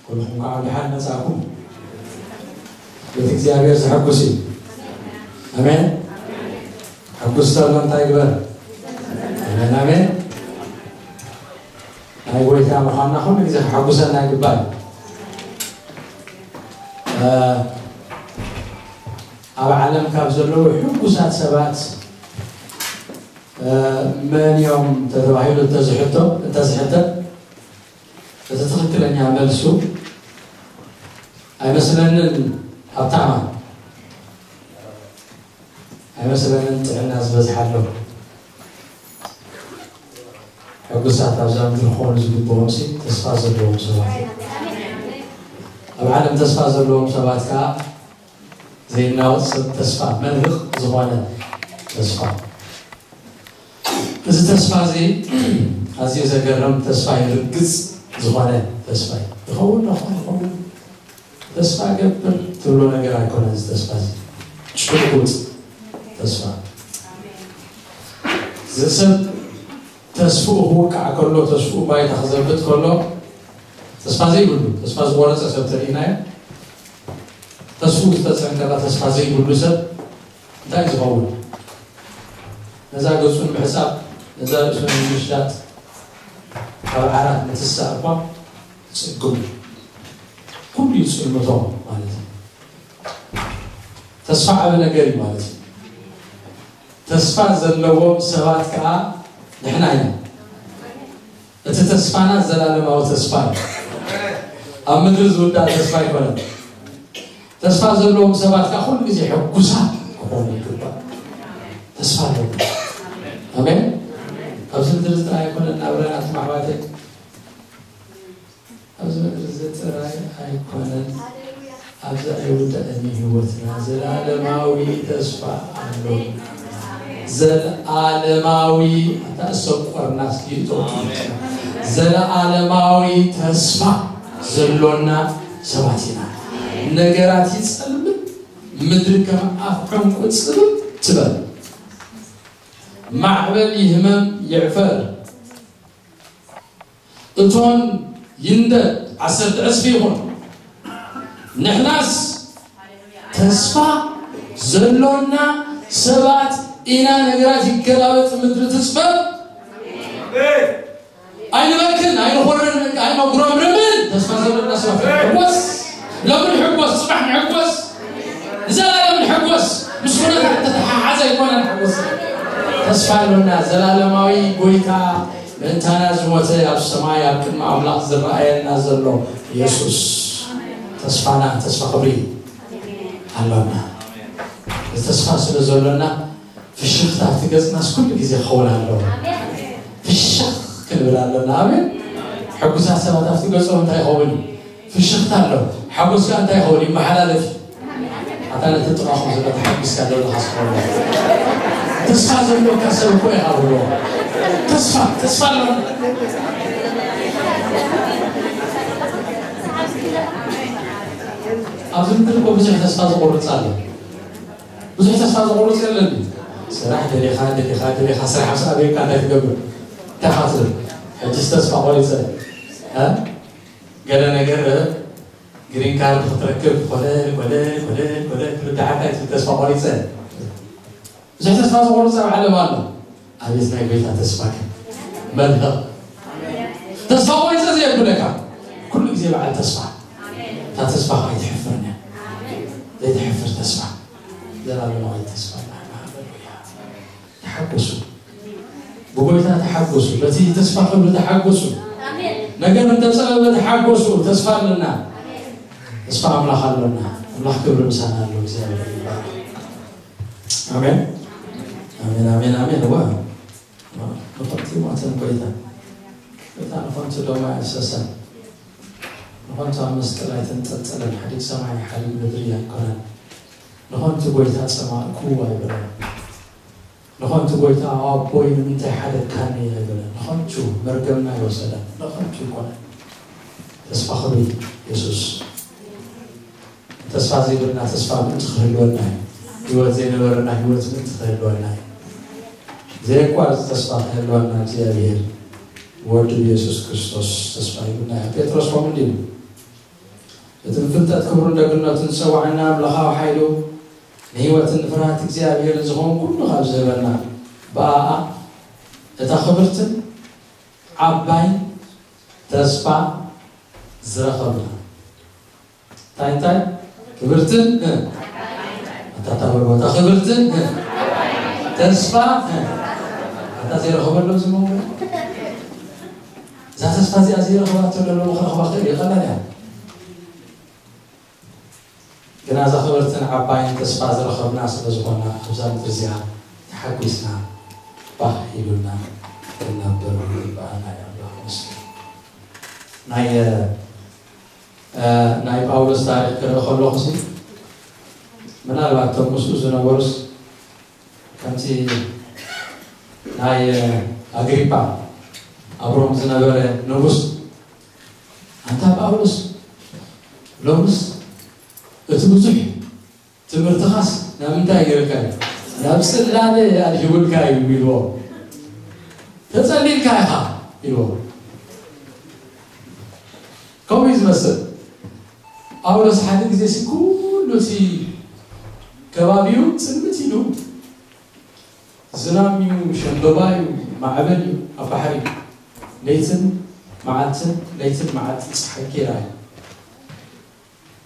ኩልኹም ከዓ ደሓን መጻእኩም። ቤት እግዚኣብሔር ዘሐጉስ እዩ። ኣሜን። ሕጉስ ተሎ እንታይ ይግበር? ኣሜን፣ ኣሜን። ናይ ጎይታ ምዃንና ኩሉ ግዜ ክሐጉሰና ይግባል። ኣብ ዓለም ካብ ዘለዉ ሕጉሳት ሰባት መን እዮም ተተባሂሉ እንተዝሕቶ እንተዝሕተት እቲ ትኽክለኛ መልሱ ኣይመስለንን። ሃብታማ ኣይመስለንን። ጥዕና ዝበዝሓሎም ሕጉሳት ኣብዛ ምድሪ ክኾኑ ዝግብኦም ሲ ተስፋ ዘለዎም ሰባት እዮም። ኣብ ዓለም ተስፋ ዘለዎም ሰባት ከዓ ዘይናወፅ ሰብ ተስፋ፣ መልህቕ ዝኾነ ተስፋ። እዚ ተስፋ እዚ ኣዝዩ ዘገርም ተስፋ እዩ። ርግፅ ዝኾነ ተስፋ እዩ። ይኸውን ዶ ይኸውን? ተስፋ ገብር ትብሎ ነገር ኣይኮነን። እዚ ተስፋ እዚ ጭቡጥ ተስፋ። እዚ ሰብ ተስፍኡ ክውቃዕ ከሎ፣ ተስፍኡ ባይታ ክዘብጥ ከሎ፣ ተስፋ ዘይብሉ፣ ተስፋ ዝቆረፀ ሰብ ተሪእናዮ። ተስፍኡ ዝተፀንቀቐ፣ ተስፋ ዘይብሉ ሰብ እንታይ ዝኸውን? ነዛ ገፁ ንምሕፃብ፣ ነዛ ርእሱ ንምሽዳጥ፣ ካብ ዓራት ምትሳእ እኳ ጽግሙ፣ ኩሉ ይጽልምቶ ማለት እዩ። ተስፋ ዓቢ ነገር እዩ ማለት እዩ። ተስፋ ዘለዎም ሰባት ከኣ ንሕና ኢና። እቲ ተስፋና ዘላለማዊ ተስፋ እዩ። ኣብ ምድሪ ዝውዳእ ተስፋ ኣይኮነን። ተስፋ ዘለዎም ሰባት ከኣ ኩሉ ግዜ ሕጉሳት ክኾኑ ይግባእ። ተስፋ ኣለዎም። ኣሜን። ኣብዚ ምድሪ እዚ ጥራይ ኣይኮነን ናብራና፣ ኣቱም ኣሕዋተይ። ኣብዚ ምድሪ እዚ ጥራይ ኣይኮነን። ኣብዚ ኣይውዳእን እዩ ህይወትና። ዘላለማዊ ተስፋ ኣሎ። ዘላለማዊ፣ ኣታ እሰቆርና እስኪ እቶም፣ ዘላለማዊ ተስፋ ዘሎና ሰባት ኢና። ነገራት ይጸልም፣ ምድሪ ከም ኣፍ ዕንቁ ጽብብ ትበል። ማዕበል ይህመም ይዕፈር፣ እቶን ይንደድ፣ ዓሰርተ ዕጽፊ ይኹን። ንሕናስ ተስፋ ዘሎና ሰባት ኢና። ነገራት ይገላበጥ፣ ምድሪ ትጽበብ። ኣይንበክን፣ ኣይንኾርርን፣ ኣይነጉረምርምን። ተስፋ ዘሎና ሰባት ንሕጎስ። ሎሚ ንሕጎስ፣ ጽባሕ ንሕጎስ፣ ንዘላለም ንሕጎስ። ምስ ኩነታት ተተሓሓዘ ኣይኮነን ሕጎስ። ተስፋ ኣሎና። ዘላለማዊ ጎይታ ምእንታና ዝሞተ፣ ኣብ ሰማይ ኣብ ቅድሚ ኣምላኽ ዝረኣየና ዘሎ የሱስ ተስፋና፣ ተስፋ ክብሪ ኣሎና። እዚ ተስፋ ስለ ዘሎና ፍሽኽታ ኣብቲ ገጽናስ ኩሉ ግዜ ክኸውን ኣለዎ። ፍሽኽ ክንብል ኣለና። ኣሜን። ሕጉሳት ሰባት ኣብቲ ገጾም እንታይ ይኸውን? ፍሽኽታ ኣሎ። ሓጎስ ከኣ እንታይ ይኸውን? ይመሓላለፍ። ኣታ ነቲ ጥቓኹም ዘሎ ተሓጒስካ ዘለኻ ስምዓዮ። ተስፋ ዘለካ ሰብ እኮ ኢኻ ብሎ። ተስፋ፣ ተስፋ ኣሎ። ኣብዚ ምድሪ እኮ ብዙሕ ተስፋ ዝቆርጽ ኣሎ። ብዙሕ ተስፋ ዝቆርጽ የለን። ስራሕ ደሊኻ፣ ደሊኻ፣ ደሊኻ፣ ስራሕ ምስ ኣበየካ እንታይ ትገብር? እንታይ ኢኻ ትብል? ሕጅስ ተስፋ ቆሪጸ። እ? ገለ ነገር፣ እ? ግሪን ካርድ ክትረክብ፣ ኮለል፣ ኮለል፣ ኮለል፣ ኮለል ክብል ደሓር እንታይ ትብል? ተስፋ ቆሪጸ። ብዙሕ ተስፋ ዝቆርጽ ኣብ ዓለም ኣሎ። ኣቤት ናይ ጎይታ ተስፋ ግን መልህቕ። ተስፋ ቆሪጸ ዘየብለካ። ኩሉ ግዜ በዓል ተስፋ። እታ ተስፋ ከኣ ኣይትሕፍርን እያ። ዘይትሕፍር ተስፋ። ዘላለማዊ ተስፋ። ሃሌሉያ። ተሓጎሱ። ብጎይታ ተሓጎሱ። በቲ ተስፋ ክብሪ ተሓጎሱ። ኣሜን። ነገር እንተጸበበ ተሓጎሱ። ተስፋ ኣለና። ኣሜን። ተስፋ ኣምላኽ ኣለና። ኣምላኽ ክብሪ ምሳና ኣሎ። እግዚኣብሔር ይባረክ። ኣሜን። ኣሜን፣ ኣሜን፣ ኣሜን። ዋ። ንኸንቱ ይሞተን ጎይታ። ጎይታ ንኸንቱ ደሙ ኣየፍሰሰን። ንኸንቱ ኣብ መስቀል ኣይተንጠልጠለን። ሓዲግ ሰማይ ሓዲግ ምድሪ ኣይኮነን። ንኸንቱ ጎይታ ጸማእኩ ኣይበለን። ንኸንቱ ጎይታ ኣቦይ ንምንታይ ሓደግካኒ ኣይበለን። ንኸንቱ መርገምና ኣይወሰደን። ንኸንቱ ኣይኮነን። ተስፋ ክብሪ የሱስ። ተስፋ ዘይብልና ተስፋ ምእንቲ ክህልወና እዩ። ህይወት ዘይነበረና ህይወት ምእንቲ ክህልወና እዩ። ዘየቋርጽ ተስፋ ክህልወና እግዚኣብሔር ወዱ የሱስ ክርስቶስ ተስፋ ይብልና እዩ። ጴጥሮስ ከምኡ እንዲሉ እቲ ብፍልጠት ክብሩን ደግነቱን ዝጸውዓና ኣምላኻዊ ሓይሉ፣ ንህይወትን ንፍርሃት እግዚኣብሔር ዝኾን ኩሉ ካብ ዝህበና፣ ብኣኣ እታ ክብርትን ዓባይን ተስፋ ዝረኸብና። እንታይ እንታይ? ክብርትን፣ እ፣ ኣታ እታ በልዎ፣ እታ ክብርትን፣ እ፣ ተስፋ፣ እ፣ ኣታ ዘይረኸበሎም ዝመውት። እዛ ተስፋ እዚኣ ዘይረኸባቶ ዘሎ ክረኽባ ክእል እዩ፣ ቀላል እያ። ግና እዛ ክብርትን ዓባይን ተስፋ ዝረኸብና ስለ ዝኾና፣ ኣብዛ ምድሪ እዚኣ ተሓጒስና፣ ባህ ኢሉና ክንነብር ይግብኣና እዩ። ኣምላኽ ይመስገን። ናይ፣ እ፣ ናይ ጳውሎስ ታሪኽ ክርኢ ከለኹ ሲ፣ ምናልባት እቶም ምስኡ ዝነበሩስ ከምቲ ናይ ኣግሪጳ ኣብ ሮም ዝነበረ ንጉስ፣ ኣንታ ጳውሎስ፣ ሎምስ እቲ ብዙሕ ትምህርትኻስ ናብ ምንታይ ገይርካ እዩ? ናብ ጽላለ ኣድሂቡልካ እዩ ኢልዎ። ተጸሊልካ ኢኻ ኢልዎ። ከምኡ እዩ ዝመስል። ጳውሎስ ሓደ ግዜ ሲ ኩሉ እቲ ከባቢኡ ጽልምት ኢሉ፣ ዝናም እዩ፣ ሸምበባ እዩ፣ ማዕበል እዩ፣ ኣብ ባሕሪ ለይትን መዓልትን፣ ለይትን መዓልትን ጸሓይ ጌራ እዩ።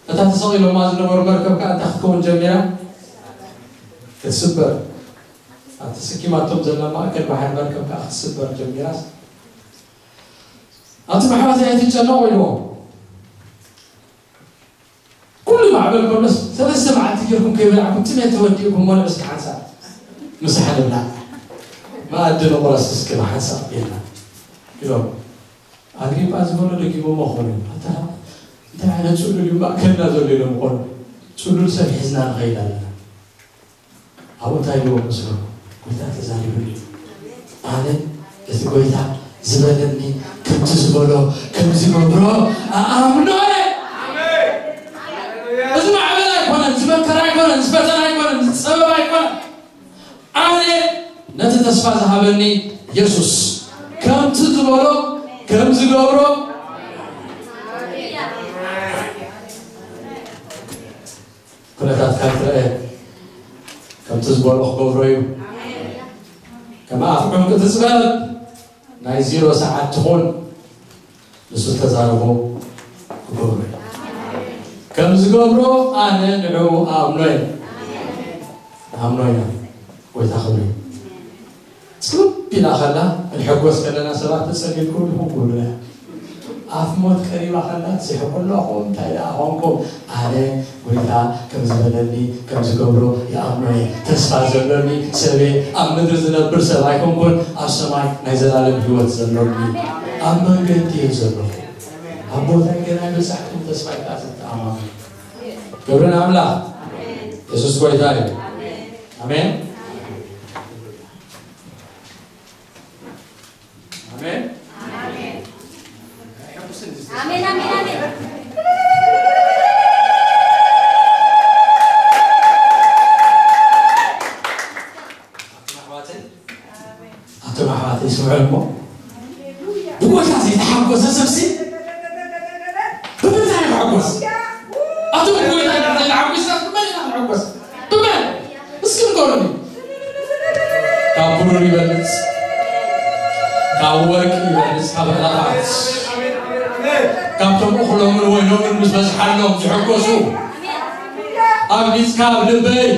እታ ተሰቒሎማ ዝነበሩ መርከብ ከኣ እንታይ ክትከውን ጀሚራ? ክትስበር። ኣብቲ ስኪማቶም ዘላ ማእከል ባሕሪ መርከብ ከኣ ክትስበር ጀሚራስ፣ ኣንቱም ኣሕዋተይ ኣይትጨነቑ ኢልዎም። ኩሉ ማዕበል ከሎስ ሰለስተ መዓልቲ ጌርኩም ከይበላዕኩም ጥሜት ተወዲእኩም በልዑ እስኪ ሓንሳብ። ምሳሕ ንብላዕ። መኣዲ ንቑረስ እስኪ ብሓንሳብ ኢልና ኢሎም። ኣግሪጳ ዝበሎ ደጊሞሞ ክኾኑ እዮም። ኣታ እንታይ ዓይነት ጽሉል እዩ ማእከልና ዘሎ ኢሎም ይኾኑ። ጽሉል ሰብ ሒዝና ንኸይድ ኣለና። ኣብኡ እንታይ ኢልዎ መስለኩም? ጎይታ ተዛሪቡኒ። ኣነ እቲ ጎይታ ዝበለኒ ከምቲ ዝበሎ ከም ዝገብሮ ኣኣምኖ እየ። እዚ ማዕበል ኣይኮነን፣ እዚ መከራ ኣይኮነን፣ እዚ ፈተና ኣይኮነን፣ እዚ ጸበባ ኣይኮነን። ኣነ ነቲ ተስፋ ዝሃበኒ የሱስ ከምቲ ዝበሎ ከም ዝገብሮ ኩነታት ካብ ትረአ ከምቲ ዝበሎ ክገብሮ እዩ። ከም ኣፍ ዑንቂ ትጽበብ ናይ ዚሮ ሰዓት ትኹን፣ ንሱ ተዛረቦ ክገብሮ እዩ። ከም ዝገብሮ ኣነ ንዕኡ ኣኣምኖ እየ። ንኣምኖ ኢና። ጎይታ ክብሪ። ጽብብ ኢላ ከላ፣ ክንሕጎስ ከለና ሰባት ተጸሊልኩም ዲኹም ክብሉና። ኣፍ ሞት ቀሪባ ከላ፣ ትስሕቁ ኣለኹም፣ እንታይ ደኣ ኾንኩም? ኣነ ጎይታ ከም ዝበለኒ፣ ከም ዝገብሮ ይኣምኖ እየ። ተስፋ ዘሎኒ ሰብ እየ። ኣብ ምድሪ ዝነብር ሰብ ኣይኮንኩን፣ ኣብ ሰማይ ናይ ዘላለም ህይወት ዘሎኒ። ኣብ መንገዲ እየ ዘለኹ። ኣብ ቦታይ ገና ኣይበጻሕኩን፣ ተስፋ ይቃጽል ተኣማመን። ክብሪ ንኣምላኽ። የሱስ ጎይታ እዩ። ኣሜን። ኣሜን። ኣሜን፣ ኣሜን፣ ኣሜን። ኣቱም ኣሕዋተይ፣ ኣቱም ኣሕዋተይ፣ ስምዑ እሞ። ብጎይታ ዘይተሓጎሰ ሰብሲ ብምንታይ ክሕጎስ? ኣቱም ብጎይታ ዘይተሓጎስና ብመን ኢና ክንሕጎስ? ብመን? እስኪ ንገሩኒ። ካብ ብሩር ይበልጽ፣ ካብ ወርቂ ይበልጽ፣ ካብ ኣእላፋት፣ ካብቶም እኽሎምን ወይኖምን ምስ በዝሓሎም ዝሕጎሱ፣ ኣብ ዲጽካ ኣብ ልበይ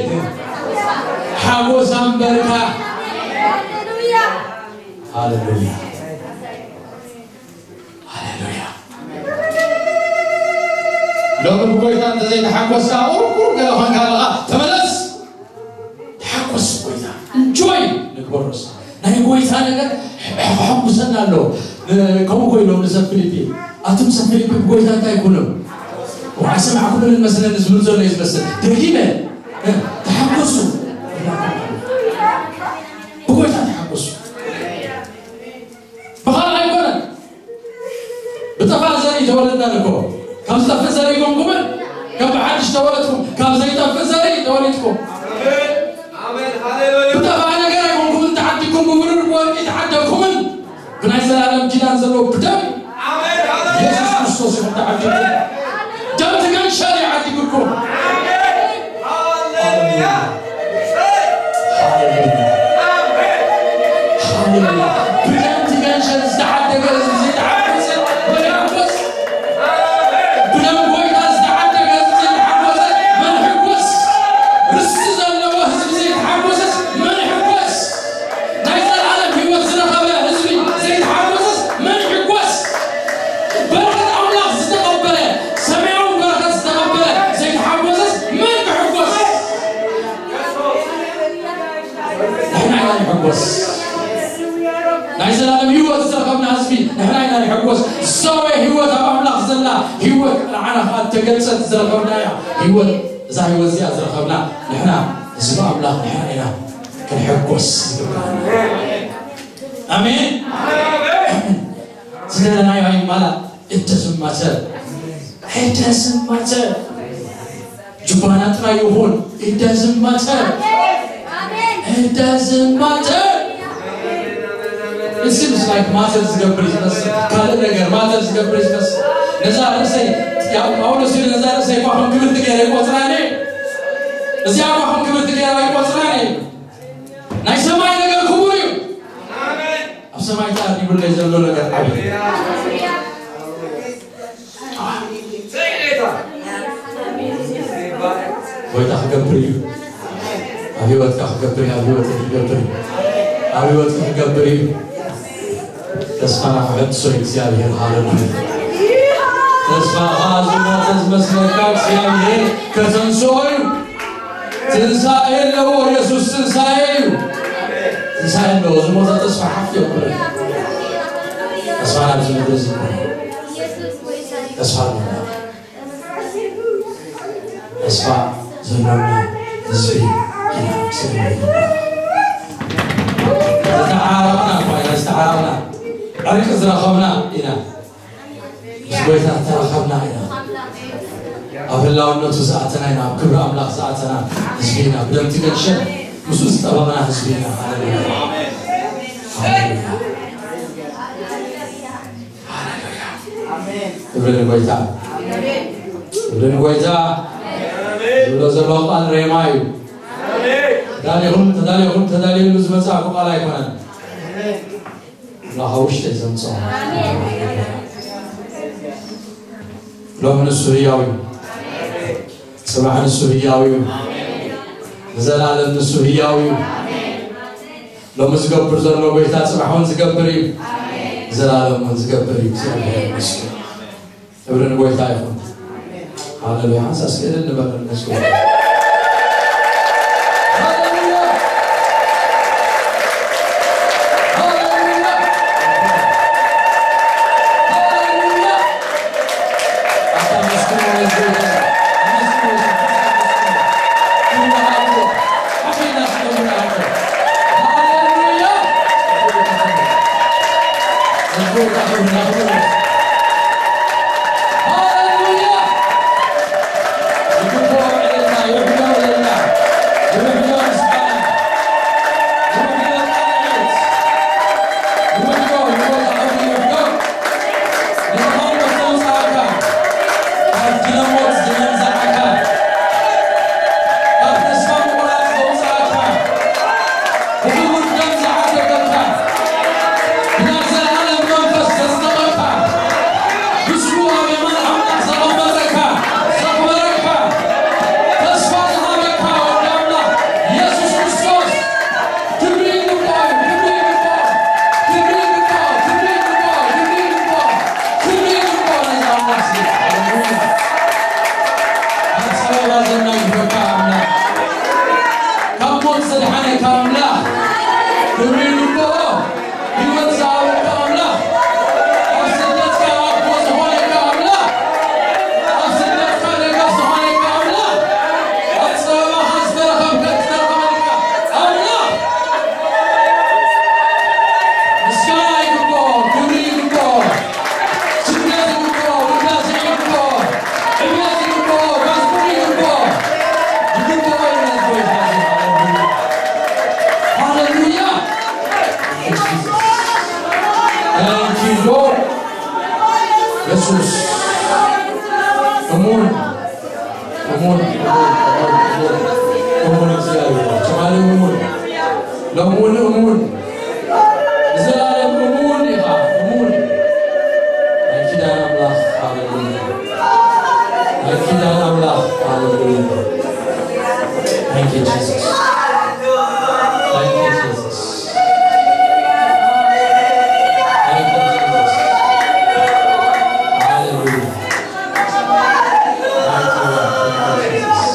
ሓጎስ ኣንበርካ። ሃሌሉያ። ሃሌሉያ። ሎሚ ብጎይታ እንተዘይተሓጎስካ፣ ቁሩብ ቁሩብ ገለ ኾንካ ኣለኻ፣ ተመለስ። ተሓጎስ ብጎይታ። እንጆይ ንግበሮስ። ናይ ጎይታ ነገር ከሐጉሰና ኣለዎ። ን-፣ ከምኡ እኮ ኢሎም ንሰብ ፊሊፒ። ኣቱም ሰብ ፊሊፒ ብጎይታ እንታይ ኩኑ? ወዓ ሰማዕኩምን መስለኒ ዝብል ዘሎ እዩ ዝመስል። ደጊመ፣ እ፣ ተሓጎሱ። ብጎይታ ተሓጎሱ። ብኻልእ ኣይኮነን። ብጠፋእ ዘርኢ ተወለድና እኮ። ካብ ዝጠፍእ ዘርኢ ኮንኩምን፣ ካብ ብሓድሽ ተወለድኩም፣ ካብ ዘይጠፍእ ዘርኢ ተወሊድኩም። ኣሜን፣ ሃሌሉያ። ብጠፋእ ነገር ኣይኮንኩምን ተዓዲግኩም፣ ብብሩር ብወርቂ ተዓደግኩምን፣ ብናይ ዘላለም ኪዳን ዘለዎ ብደም ኣሜን፣ ሃሌሉያ። የሱስ ክርስቶስ ኢኹም ተዓዲግኩም። ደም ትግረ ህዝቢ ዘይተሓጎሰ መን ይሕጎስ? ብደም ጎይታ ዝተዓደገ ህዝቢ ዘይተሓጎሰ መን ይሕጎስ? ርስቲ ዘለዎ ህዝቢ ዘይተሓጎሰስ መን ይሕጎስ? ናይ ዘላለም ህይወት ዝረኸበ ህዝቢ ዘይተሓጎሰስ መን ይሕጎስ? በረኸት ኣምላኽ ዝተቐበለ፣ ሰማያዊ በረኸት ዝተቐበለ ዘይተሓጎሰስ መን ክሕጎስ? ንሕና ኢና ንሕጎስ። ናይ ዘላለም ህይወት ዝረኸብና ህዝቢ ንሕና ኢና ንሕጎስ። ዘወ ህይወት ኣብ ኣምላኽ ዘላ ህይወት ንዓና ኸዓ እተገልጸት ዝረኸብናያ ህይወት፣ እዛ ህይወት እዚኣ ዝረኸብና ንሕና ህዝቢ ኣምላኽ ንሕና ኢና ክንሕጎስ ዝግባና። ኣሜን። ዝደለናዮ ኣይማላእ። It doesn't matter. It doesn't matter. ጁባና ጥራይ ይኹን። It doesn't matter. It doesn't matter. It seems like matter ዝገብር ዝመስል፣ ካልእ ነገር ማተር ዝገብር ዝመስል። ነዛ ርእሰይ፣ ያ ጳውሎስ ኢሉ፣ ነዛ ርእሰይ እኳ ከም ክብርቲ ገይረ ይቆጽራ እየ። እዚኣ እኳ ከም ክብርቲ ገይረ ይቆጽራ እየ። ናይ ሰማይ ነገር ክቡር እዩ። ኣብ ሰማይ ተኣሪቡለይ ዘሎ ነገር ዓቢ እዩ። ጎይታ ክገብር እዩ። ኣብ ህይወትካ ክገብር እዩ። ኣብ ህይወትካ ክገብር እዩ። ኣብ ህይወትካ ክገብር እዩ። ተስፋና ክሕድሶ እዩ እግዚኣብሔር። ሃሌሉያ። ተስፋኻ ዝሞተ ዝመስለካ እግዚኣብሔር ከተንስኦ እዩ። ትንሳኤ ኣለዎ። የሱስ ትንሳኤ እዩ። ትንሳኤ ኣለዎ። ዝሞተ ተስፋ ሓፍ የብሉን። ተስፋ ናብዚ ምድሪ እዚ ይኮነ። ተስፋ ኣለና። ተስፋ ዘሎና ህዝቢ ኢና። ስለ ዝተዓራረቕና እኳ ኢና፣ ዝተዓራረቕና፣ ዕርቂ ዝረኸብና ኢና። ምስ ጎይታ ዝተራኸብና ኢና። ኣብ ህላውነቱ ዝኣተና ኢና። ኣብ ክብሪ ኣምላኽ ዝኣተና ህዝቢ ኢና። ብደም ትገንሸል ምስኡ ዝጠበቕና ህዝቢ ኢና። ሃሌሉያ። ሃሌሉያ። ሃሌሉያ። ክብሪ ንጎይታ። ክብሪ ንጎይታ። ዝብሎ ዘሎ ቃል ሬማ እዩ። ተዳሊኹም፣ ተዳሊኹም፣ ተዳልየሉ ዝመጻእኩ ቃል ኣይኮነን። ኣምላኽ ኣብ ውሽጠይ ዘምጽኦ። ሎሚ ንሱ ህያው እዩ። ጽባሕ ንሱ ህያው እዩ። ንዘላለም ንሱ ህያው እዩ። ሎሚ ዝገብር ዘሎ ጎይታ ጽባሕ እውን ዝገብር እዩ። ንዘላለም እውን ዝገብር እዩ። እግዚኣብሔር ይመስገን። ክብሪ ንጎይታ ይኹን። ሃሌሉያ። ሓንሳእ እስኪ እልል ንበል ንመስገን። ሃሌሉያ። ሃሌሉያ። ሃሌሉያ። ኣታ መስግን ንጎይታ። ኣመስግን። ክብሪ ንሃብዎ። ሓቀኛ ስለ ዝረኣየ። ሃሌሉያ። ንጎይታ ክብሪ ንሃብዎ። ሃሌሉያ። ይግብኦ ዕልልታ፣ ይውሕዶ ዕልልታ፣ ይውሕዶ ምስጋና፣ ይውሕዶ ጣቕዒት፣ ይውሕዶ፣ ይውሕዶ፣ ይውሕዶ። ንዝኾነ ዘውፅኣካ፣ ካብ ግለሞት ዘንዝዓካ፣ ካብ ተስፋ ምቑራፅ ዘውፅኣካ፣ ብኽቡር ደም ዝዓደገካ፣ ብናይ ዘላለም መንፈስ ዘጽደቐካ፣ ብስሙ ኣብ የማን ኣምላኽ ዘቐመጠካ፣ ዘኽበረካ፣ ተስፋ ዝሃበካ ወዲ ኣምላኽ የሱስ ክርስቶስ፣ ክብሪ ይግባእ፣ ክብሪ ይግባእ፣ ክብሪ ይግባእ፣ ክብሪ ይግባእ፣ ክብሪ ይግባእ፣ ክብሪ ይግባእ ነዚ ኣምላኽ እዚ። ሃሌሉያ። ካብ ጸበባ ዘናግፈካ ኣምላኽ፣ ካብ ሞት ዘድሓነካ ኣምላኽ፣ ክብሪ ይግብኦ። ህይወት ዝሃበካ ኣምላኽ፣ ኣብ ስደትካ ኣቦ ዝኾነካ ኣምላኽ፣ ኣብ ስደትካ ደገፍ ዝኾነካ ኣምላኽ፣ ኣብ ጸበባኻ ዝተረኸብካ፣ ዝተረኸበልካ ኣምላኽ፣ ምስጋና ይግብኦ፣ ክብሪ ይግብኦ። ስግደት ይግብኦ፣ ውዳሴ ይግብኦ፣ ዕብየት ይግብኦ፣ መዝሙር ይግብኦ። ይግብኦ እዩ ነዚ ጎይታ እዚ። ሃሌሉያ። Thank you, Lord. የሱስ እሙን፣ እሙን፣ እሙን፣ እሙን፣ እሙን፣ እሙን እግዚኣብሔር። ትማሊ እሙን፣ ሎሚ እውን እሙን፣ ንዘላለም እሙን ኢኻ፣ እሙን። ኪዳን ኣምላኽ። ሃሌሉያ። Thank you, Jesus. Thank you, Jesus. Thank you, Jesus. Hallelujah. Thank you, Lord. Thank you, Jesus.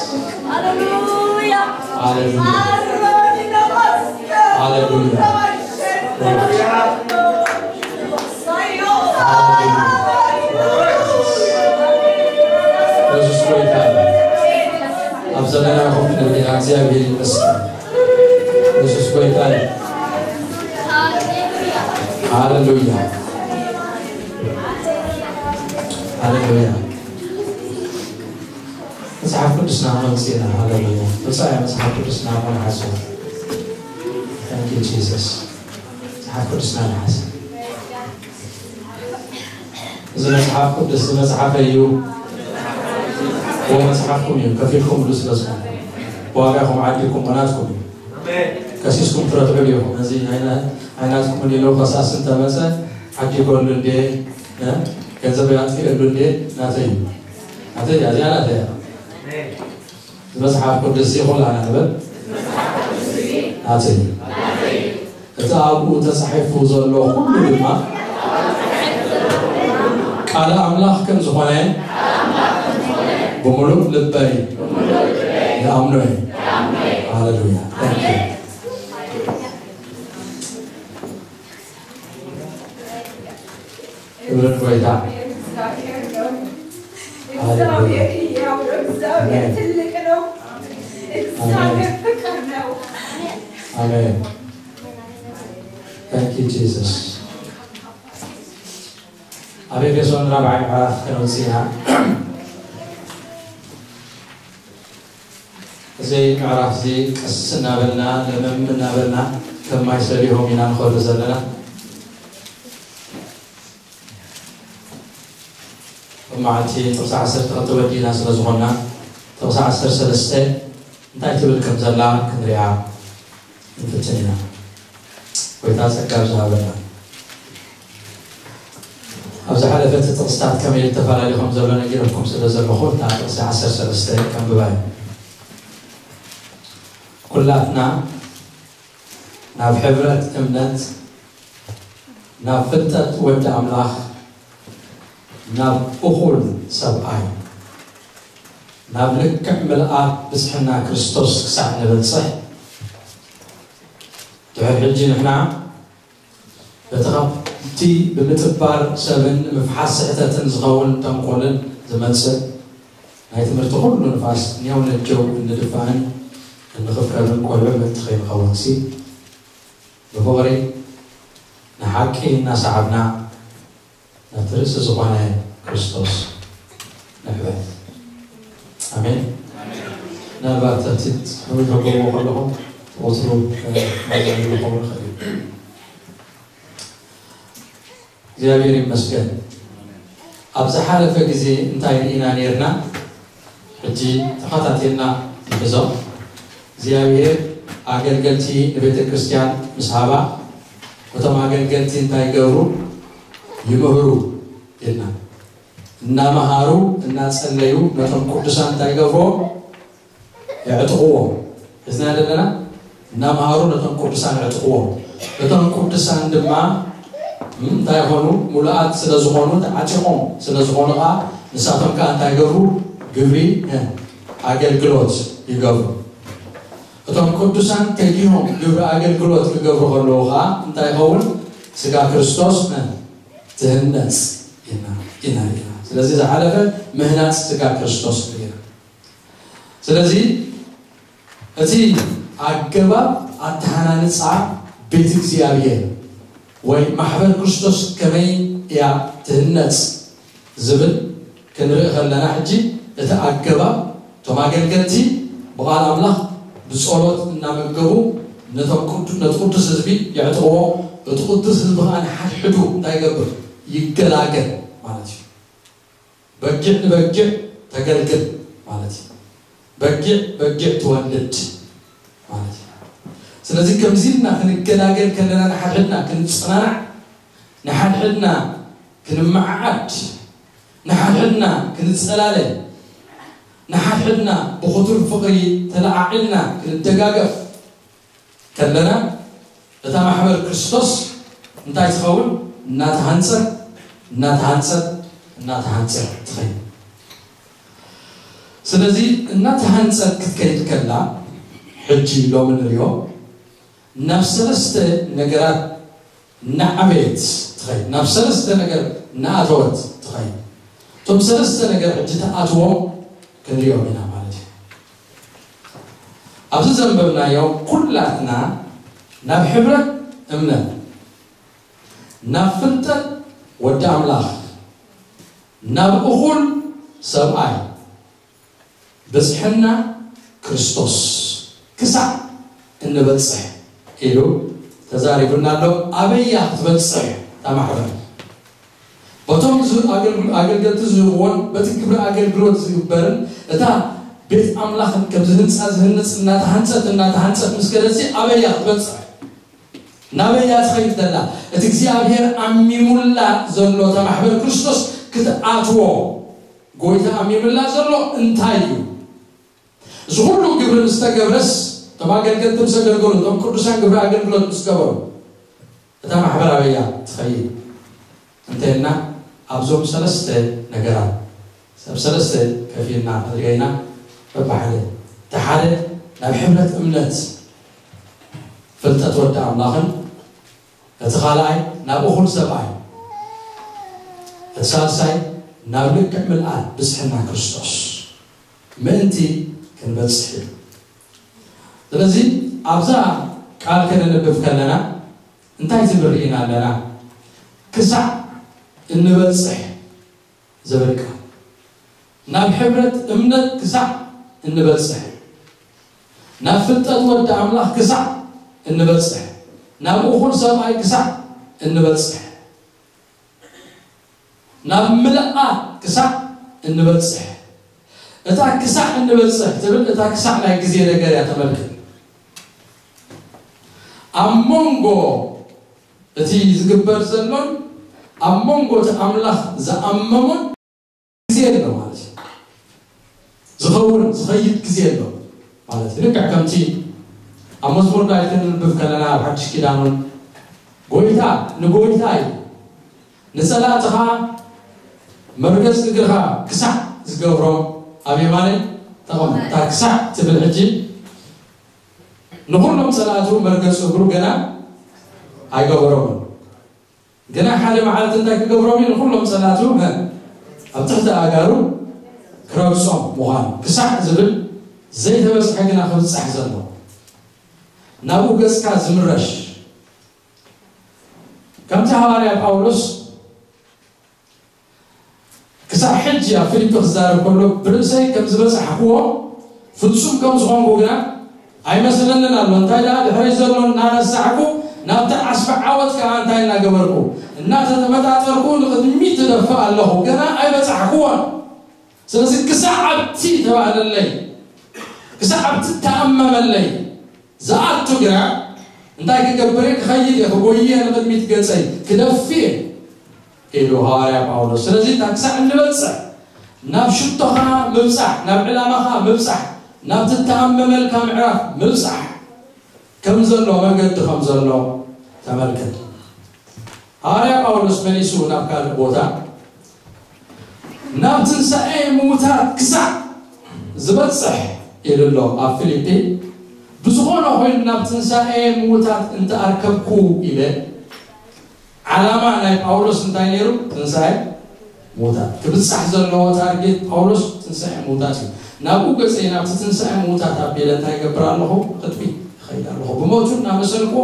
Hallelujah. Hallelujah. Hallelujah. Glory. የሱስ ጎይታ እዩ። ኣብ ዘለና ይኹን ክንብል ኢና። እግዚኣብሔር ይመስገን። የሱስ ጎይታ እዩ። ሃሌሉያ። ሃሌሉያ። መጽሓፍ ቅዱስና ከነውጽእ ኢና። ሃሌሉያ። ብጻያ መጽሓፍ ቅዱስና ከነሓስብ። Thank you, Jesus. መጽሓፍ ቅዱስና ንሓስብ። እዚ መጽሓፍ ቅዱስ እዚ መጽሓፈይ እዩ። እዎ መጽሓፍኩም እዩ። ከፊልኩምሉ ስለ ዝኾነ። ብዋጋኹም ዓዲኩም ናትኩም እዩ። ከሲስኩም ትረትዑሉ ኢኹም። እዚ ኣይና-፣ ኣይናትኩምን ኢሉ ከሳሲ እንተመጸ ዓዲገሉ እንዴ፣ እ? ገንዘብ ኣጥፊኤሉ እንዴ፣ ናተይ እዩ። ናተይ እያ፣ እዚኣ ናተይ እያ። እዚ መጽሓፍ ቅዱስ እዚ ኩላና ንበል። ናተይ እዩ። እቲ ኣብኡ ተጻሒፉ ዘሎ ኩሉ ድማ ቃል ኣምላኽ ከም ዝኾነ ብምሉእ ልበይ ይኣምኖ እየ። ሃሌሉያ። Thank you። ክብረት ጎይታ። እግዚአብሔር ሕያው ነው። እግዚአብሔር ትልቅ ነው። እግዚአብሔር ፍቅር ነው። ኣሜን። Thank you, Jesus. ኣብ ኤፌሶን ራብዓይ ምዕራፍ ከነውፅእ ኢና። እዚ ምዕራፍ እዚ ቀስ እናበልና ለመም እናበልና ከም ማይ ሰሊሆም ኢና ንኸዱ ዘለና። ኣብ መዓልቲ ጥቕሲ ዓሰርተ ክልተ ወዲእና ስለ ዝኾንና፣ ጥቕሲ ዓሰርተ ሰለስተ እንታይ ትብል ከም ዘላ ክንሪኣ ንፍትን ኢና። ጎይታ ጸጋ ዝሃበና። ኣብ ዝሓለፈ እቲ ጥቕስታት ከመይ ተፈላለዩ ከም ዘሎ ነጊረኩም ስለ ዘለኹ፣ እታ ጥቕሲ ዓሰርተ ሰለስተ ከንብባ እዩ። ኩላትና ናብ ሕብረት እምነት፣ ናብ ፍልጠት ወዲ ኣምላኽ፣ ናብ እኹል ሰብኣይ፣ ናብ ልክዕ ምልኣት ብጽሕና ክርስቶስ ክሳዕ ንበጽሕ፣ ድሕሪ ሕጂ ንሕና በቲ ካብቲ ብምጥባር ሰብን ምፍሓስ ስሕተትን ዝኸውን ተንኮልን ዝመጽእ ናይ ትምህርቲ ኩሉ ንፋስ ኔው ነጀው እንድፋእን እንኽብከብን ቆልዑ ምእንቲ ከይንኸውንሲ፣ ብፍቕሪ ንሓቂ እናሰዓብና ነቲ ርእሲ ዝኾነ ክርስቶስ ንሕበን። ኣሜን። ምናልባት እቲ ትሕዊ ተብልዎ ከለኹም ትቑጽሩ፣ እ፣ ማይ ዝኸውን ይኽእል እዩ። እግዚኣብሔር ይመስገን። ኣብ ዝሓለፈ ግዜ እንታይ ርኢና ነይርና? ሕጂ ተኸታቲልና ንሕዞ። እግዚኣብሔር ኣገልገልቲ ንቤተ ክርስቲያን ምስ ሃባ፣ እቶም ኣገልገልቲ እንታይ ይገብሩ? ይምህሩ ኢልና። እናመሃሩ፣ እናጸለዩ፣ ነቶም ቅዱሳን እንታይ ይገብርዎ? የዕጥቕዎም። እዝና ዘለና እናምሃሩ ነቶም ቅዱሳን የዕጥቕዎም። እቶም ቅዱሳን ድማ፣ እም፣ እንታይ ይኾኑ? ሙሉኣት ስለ ዝኾኑ፣ ተዓጢቖም ስለ ዝኾኑ ኸዓ፣ ንሳቶም ከኣ እንታይ ይገብሩ? ግብሪ፣ እ፣ ኣገልግሎት ይገብሩ። እቶም ቅዱሳን ተጊሆም ግብሪ ኣገልግሎት ክገብሩ ከለዉ ኸዓ፣ እንታይ ይኸውን? ስጋ ክርስቶስ፣ እ፣ ትህነጽ ኢና፣ ኢና፣ ኢና። ስለዚ ዝሓለፈ ምህናጽ ስጋ ክርስቶስ ኢና። ስለዚ እቲ ኣገባብ ኣተሃናንጻ ቤት እግዚኣብሔር ወይ ማሕበር ክርስቶስ ከመይ እያ ትህነጽ ዝብል ክንርኢ ከለና፣ ሕጂ እቲ ኣገባብ፣ እቶም ኣገልገልቲ ብቓል ኣምላኽ ብጸሎት እናመገቡ ነቶም ቅዱ-፣ ነቲ ቅዱስ ህዝቢ የዕጥቕዎ። እቲ ቅዱስ ህዝቢ ኸዓ ንሓድሕዱ እንታይ ይገብር? ይገላገል ማለት እዩ። በጊዕ ንበጊዕ ተገልግል ማለት እዩ። በጊዕ በጊዕ ትወልድ ማለት እዩ። ስለዚ ከምዚ ኢልና ክንገላገል ከለና፣ ንሓድሕድና ክንጸናናዕ፣ ንሓድሕድና ክንመዓዓድ፣ ንሓድሕድና ክንጸላለ፣ ንሓድሕድና ብኽቱር ፍቕሪ ተለዓዒልና ክንደጋገፍ ከለና፣ እታ ማሕበር ክርስቶስ እንታይ ትኸውን? እናተሃንጸት፣ እናተሃንጸት፣ እናተሃንጸት ትኸይድ። ስለዚ እናተሃንጸት ክትከይድ ከላ፣ ሕጂ ሎሚ ንሪኦ፣ ናብ ሰለስተ ነገራት እናዓበየት ትኸይድ፣ ናብ ሰለስተ ነገር እናኣተወት ትኸይድ። እቶም ሰለስተ ነገር ሕጂ ትኣትዎም ክንሪኦም ኢና ማለት እዩ። ኣብዚ ዘንበብናዮ ኩላትና ናብ ሕብረት እምነት፣ ናብ ፍልጠት ወዲ ኣምላኽ፣ ናብ እኹል ሰብኣይ ብጽሕና ክርስቶስ ክሳዕ እንበጽሕ ኢሉ ተዛሪቡና ኣሎ። ኣበያ ክትበጽሕ እታ ማሕበር? በቶም ዝ-፣ ኣገልግሎ-፣ ኣገልገልቲ ዝህብዎን በቲ ግብሪ ኣገልግሎት ዝግበርን እታ ቤት ኣምላኽን ከም ዝህንጻ ዝህንጽ እናተሃንጸት እናተሃንጸት ምስ ከደሲ ኣበያ ክትበጽሕ? ናበያ ትኸይድ ዘላ? እቲ እግዚኣብሔር ኣሚሙላ ዘሎ እታ ማሕበር ክርስቶስ ክትኣትዎ ጎይታ ኣሚሙላ ዘሎ እንታይ እዩ? እዚ ኩሉ ግብሪ ምስ ተገብረስ፣ እቶም ኣገልገልቲ ምስ ኣገልገሉ፣ እቶም ቅዱሳን ግብሪ ኣገልግሎት ምስ ገበሩ፣ እታ ማሕበር ኣበያ ትኸይድ እንተልና፣ ኣብዞም ሰለስተ ነገራት ሰብ ሰለስተ ከፊልና ክንሪኦ ኢና። በብሓደ፣ እቲ ሓደ ናብ ሕብረት እምነት ፍልጠት ወዲ ኣምላኽን፣ እቲ ካልኣይ ናብ እኹል ሰብኣይ፣ እቲ ሳልሳይ ናብ ልክዕ ምልኣት ብጽሕና ክርስቶስ ምእንቲ ክንበጽሕ እዩ። ስለዚ ኣብዛ ቃል ከነንብብ ከለና እንታይ ትብል ርኢና ኣለና? ክሳዕ እንበጽሕ ዝብል ቃል፣ ናብ ሕብረት እምነት ክሳዕ እንበጽሕ፣ ናብ ፍልጠት ወዲ ኣምላኽ ክሳዕ እንበጽሕ፣ ናብ እኹል ሰብኣይ ክሳዕ እንበጽሕ፣ ናብ ምልኣት ክሳዕ እንበጽሕ። እታ ክሳዕ እንበጽሕ ትብል፣ እታ ክሳዕ ናይ ግዜ ነገር እያ ተመልክት። ኣብ መንጎ እቲ ዝግበር ዘሎን ኣብ መንጎ እቲ ኣምላኽ ዝኣመሞን ግዜ ኣሎ ማለት እዩ። ዝኸውን ዝኸይድ ግዜ ኣሎ ማለት እዩ። ልክዕ ከምቲ ኣብ መዝሙር ዳዊት ክንንብብ ከለና፣ ኣብ ሓድሽ ኪዳን እውን፣ "ጎይታ ንጎይታይ ንጸላእትኻ መርገጽ እግርኻ ክሳዕ ዝገብሮም ኣብ የማነይ ተቐመጥ።" እታ ክሳዕ ትብል ሕጂ ንኹሎም ጸላእቱ መርገጽ እግሩ ገና ኣይገበሮምን። ግና ሓደ መዓልቲ እንታይ ክገብሮም እዩ? ንኹሎም ጸላእቱ፣ እ፣ ኣብ ትሕቲ ኣእጋሩ ክረግጾም ምዃኑ። ክሳዕ ዝብል ዘይተበጽሐ ግና ክብጻሕ ዘሎ፣ ናብኡ ገጽካ ዝምረሽ። ከምቲ ሃዋርያ ጳውሎስ ክሳብ ሕጂ ኣብ ፊልጲ ክዛረብ ከሎ፣ ብርእሰይ ከም ዝበጻሕክዎ፣ ፍጹም ከም ዝኾንኩ ግና ኣይመስለንን ኣሎ። እንታይ ደኣ፣ ድሕረይ ዘሎ እናረሳዕኩ፣ ናብቲ ዓስቢ ዓወት ከኣ እንታይ እናገበርኩ፣ እናተመጣጠርኩ ንቕድሚት እደፍእ ኣለኹ፣ ገና ኣይበጻሕክዎን። ስለዚ ክሳዕ ኣብቲ ተባህለለይ፣ ክሳዕ ኣብቲ ተኣመመለይ ዝኣቱ ግና፣ እንታይ ክገብር እየ? ክኸይድ እየ፣ ክጎይ እየ፣ ንቕድሚት ገጸይ ክደፊ እየ ኢሉ ሃዋርያ ጳውሎስ። ስለዚ እታ ክሳዕ እንበጽሕ፣ ናብ ሽቶኻ ምብጻሕ፣ ናብ ዕላማኻ ምብጻሕ፣ ናብ ትተኣመመልካ ምዕራፍ ምብጻሕ ከም ዘሎ፣ መገዲ ከም ዘሎ ተመልከት። ሃዋርያ ጳውሎስ መሊሱ ናብ ካልእ ቦታ፣ ናብ ትንሳኤ ምዉታት ክሳዕ ዝበጽሕ ኢሉ ኣሎ ኣብ ፊልጲ። ብዝኾነ ኮይኑ ናብ ትንሳኤ ምዉታት እንተኣርከብኩ ኢለ፣ ዓላማ ናይ ጳውሎስ እንታይ ነይሩ? ትንሳኤ ምዉታት። ክብጻሕ ዘለዎ ታርጌት ጳውሎስ ትንሳኤ ምዉታት እዩ። ናብኡ ገጸይ ናብቲ ትንሳኤ ምዉታት ኣቢለ እንታይ ይገብር ኣለኹ? ቅድሚት ይኸይድ ኣለኹ። ብሞቱ እናመሰልኩ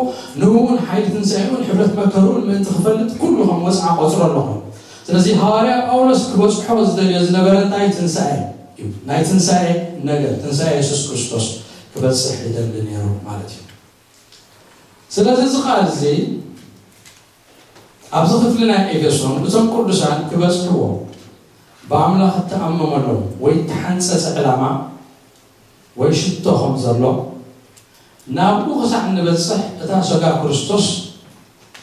ንእውን ሓይሊ ትንሳኤኡን ሕብረት መከርኡን ምእንቲ ክፈልጥ ኩሉ ከም ወጽዓ ቆጽሮ ኣለኹ። ስለዚ ሃዋርያ ጳውሎስ ክበጽሖ ዝደልዮ ዝነበረ እንታይ? ትንሳኤ እዩ። ናይ ትንሳኤ ነገር፣ ትንሳኤ የሱስ ክርስቶስ ክበጽሕ ይደሊ ነይሩ ማለት እዩ። ስለዚ እዚ ቃል እዚ ኣብዚ ክፍሊ ናይ ኤፌሶን እቶም ቅዱሳን ክበጽሕዎ ብኣምላኽ እተኣመመሎም ወይ እተሓንጸጸ ዕላማ ወይ ሽቶ ከም ዘሎ ናብኡ ክሳዕ እንበጽሕ እታ ሰጋ ክርስቶስ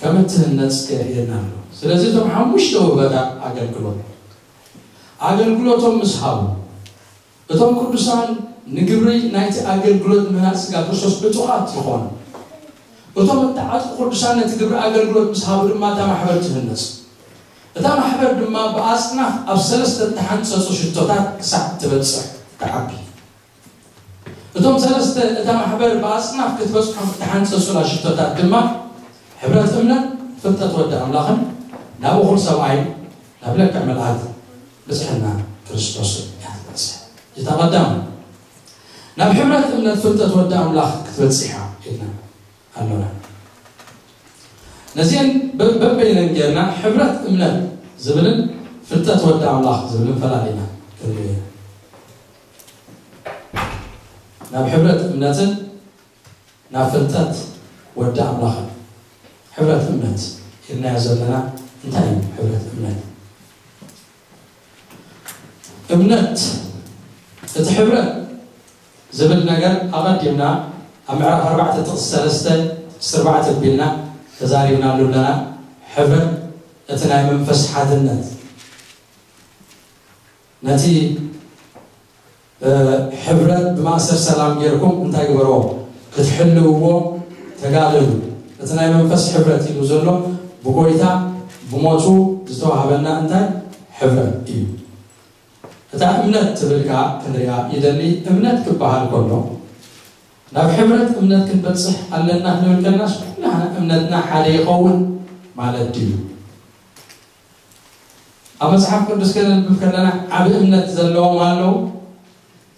ከም እትህነጽ ከርእየና ኣሎ። ስለዚ እቶም ሓሙሽተ ውህበታት ኣገልግሎት ኣገልግሎቶም ምስ ሃቡ እቶም ቅዱሳን ንግብሪ ናይቲ ኣገልግሎት ምህናጽ ስጋ ክርስቶስ ዕጡቓት ይኾኑ። እቶም እተዓጥቁ ቅዱሳን ነቲ ግብሪ ኣገልግሎት ምስ ሃቡ ድማ እታ ማሕበር ትህነጽ። እታ ማሕበር ድማ ብኣጽናፍ ኣብ ሰለስተ እተሓንጸጹ ሽቶታት ክሳዕ ትበጽሕ ትዓቢ። እቶም ሰለስተ እታ ማሕበር ብኣጽናፍ ክትበጽሖም እተሓንጸጹላ ሽቶታት ድማ ሕብረት እምነት፣ ፍልጠት ወዲ ኣምላኽን ናብ እኹል ሰብኣይ ናብ ለክዕ ምልኣት ብጽሕና ክርስቶስን እያ ትበጽሕ። እቲ ቀዳም ናብ ሕብረት እምነት ፍልጠት ወዲ ኣምላኽ ክትበጽሕ ኢያ ኢልና ኣሎና። ነዚአን በ- በበይነን ጌርና ሕብረት እምነት ዝብልን ፍልጠት ወዲ ኣምላኽ ዝብልን ፈላሊና ክንሪኦ ኢና። ናብ ሕብረት እምነትን ናብ ፍልጠት ወዲ ኣምላኽን። ሕብረት እምነት ኢልናዮ ዘለና እንታይ እዩ? ሕብረት እምነት እምነት እቲ ሕብረት ዝብል ነገር ኣቐዲምና ኣብ ምዕራፍ ኣርባዕተ ጥቕሲ ሰለስተ ጥቕሲ ኣርባዕተ ኣቢልና ተዛሪብናሉ ኣለና። ሕብረት እቲ ናይ መንፈስ ሓድነት ነቲ ሕብረት ብማእሰር ሰላም ጌርኩም እንታይ ግበርዎ? ክትሕልውዎ ተጋደሉ። እቲ ናይ መንፈስ ሕብረት ኢሉ ዘሎ ብጎይታ ብሞቱ ዝተዋህበና እንታይ ሕብረት እዩ። እታ እምነት ትብል ከኣ ክንሪኣ ይደሊ። እምነት ክበሃል ከሎ ናብ ሕብረት እምነት ክንበጽሕ ኣለና ክንብል ከለናስ ኩላህና እምነትና ሓደ ይኸውን ማለት ድዩ? ኣብ መጽሓፍ ቅዱስ ከነንብብ ከለና ዓቢ እምነት ዘለዎም ኣለዉ፣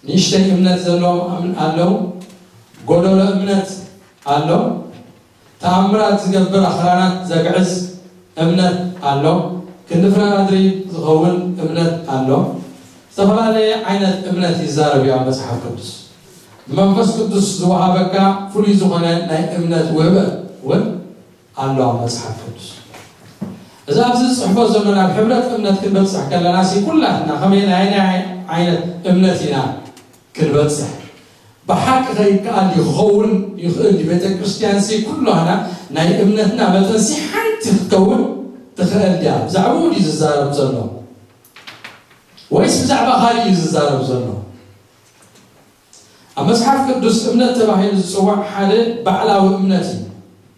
ንእሽተይ እምነት ዘለዎም ኣም- ኣለዉ፣ ጎደሎ እምነት ኣሎ፣ ተኣምራት ዝገብር ኣኽራናት ዘግዕዝ እምነት ኣሎ፣ ክንዲ ፍረ ኣድሪ ዝኸውን እምነት ኣሎ። ዝተፈላለየ ዓይነት እምነት ይዛረብ እዩ ኣብ መጽሓፍ ቅዱስ። ብመንፈስ ቅዱስ ዝወሃበካ ፍሉይ ዝኾነ ናይ እምነት ውህበት እውን ኣሎ ኣብ መጽሓፍ ቅዱስ። እዚ ኣብዚ ዝጽሕፎ ዘሎ ናብ ሕብረት እምነት ክንበጽሕ ከለና ሲ ኩላትና ከመይ ናይ ናይ ዓይነት እምነት ኢና ክንበጽሕ? ብሓቂ ከይከኣል እዩ ክኸውን ይኽእል እዩ። ቤተ ክርስቲያን ሲ ኩላና ናይ እምነትና መጠን ሲ ሓንቲ ክትከውን ትኽእል ድያ? ብዛዕባኡ ድዩ ዝዛረብ ዘሎ ወይስ ብዛዕባ ካልእ እዩ ዝዛረብ ዘሎ? ኣብ መጽሓፍ ቅዱስ እምነት ተባሂሉ ዝጽዋዕ ሓደ ባዕላዊ እምነት እዩ፣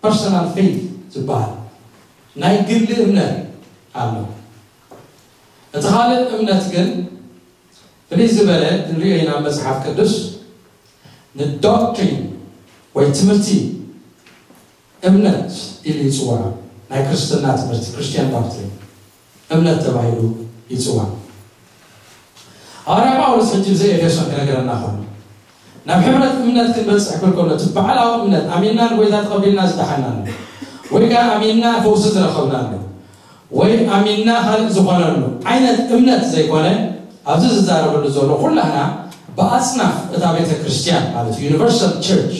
ፐርሶናል ፌይት ዝበሃል ናይ ግሊ እምነት ኣሎ። እቲ ካልእ እምነት ግን ፍልይ ዝበለ ንሪኦ ኢና ኣብ መጽሓፍ ቅዱስ ንዶክትሪን ወይ ትምህርቲ እምነት ኢሉ ይጽዋዕ። ናይ ክርስትና ትምህርቲ ክርስቲያን ዶክትሪን እምነት ተባሂሉ ይጽዋዕ። ሃዋርያ ጳውሎስ ሕጂ ብዘይ ኤፌሶን ክነገረና ከሎ ናብ ሕብረት እምነት ክንበጽሕ ክብል ከሎ እቲ ባዕላዊ እምነት ኣሚንና ንጎይታ ተቐቢልና ዝደሓናሉ ወይ ከዓ ኣሚንና ፈውሲ ዝረኸብናሉ ወይ ኣሚንና ካልእ ዝኾነሉ ዓይነት እምነት ዘይኮነ ኣብዚ ዝዛረበሉ ዘሎ ኩላህና ብኣጽናፍ እታ ቤተ ክርስቲያን ማለት ዩኒቨርሳል ቸርች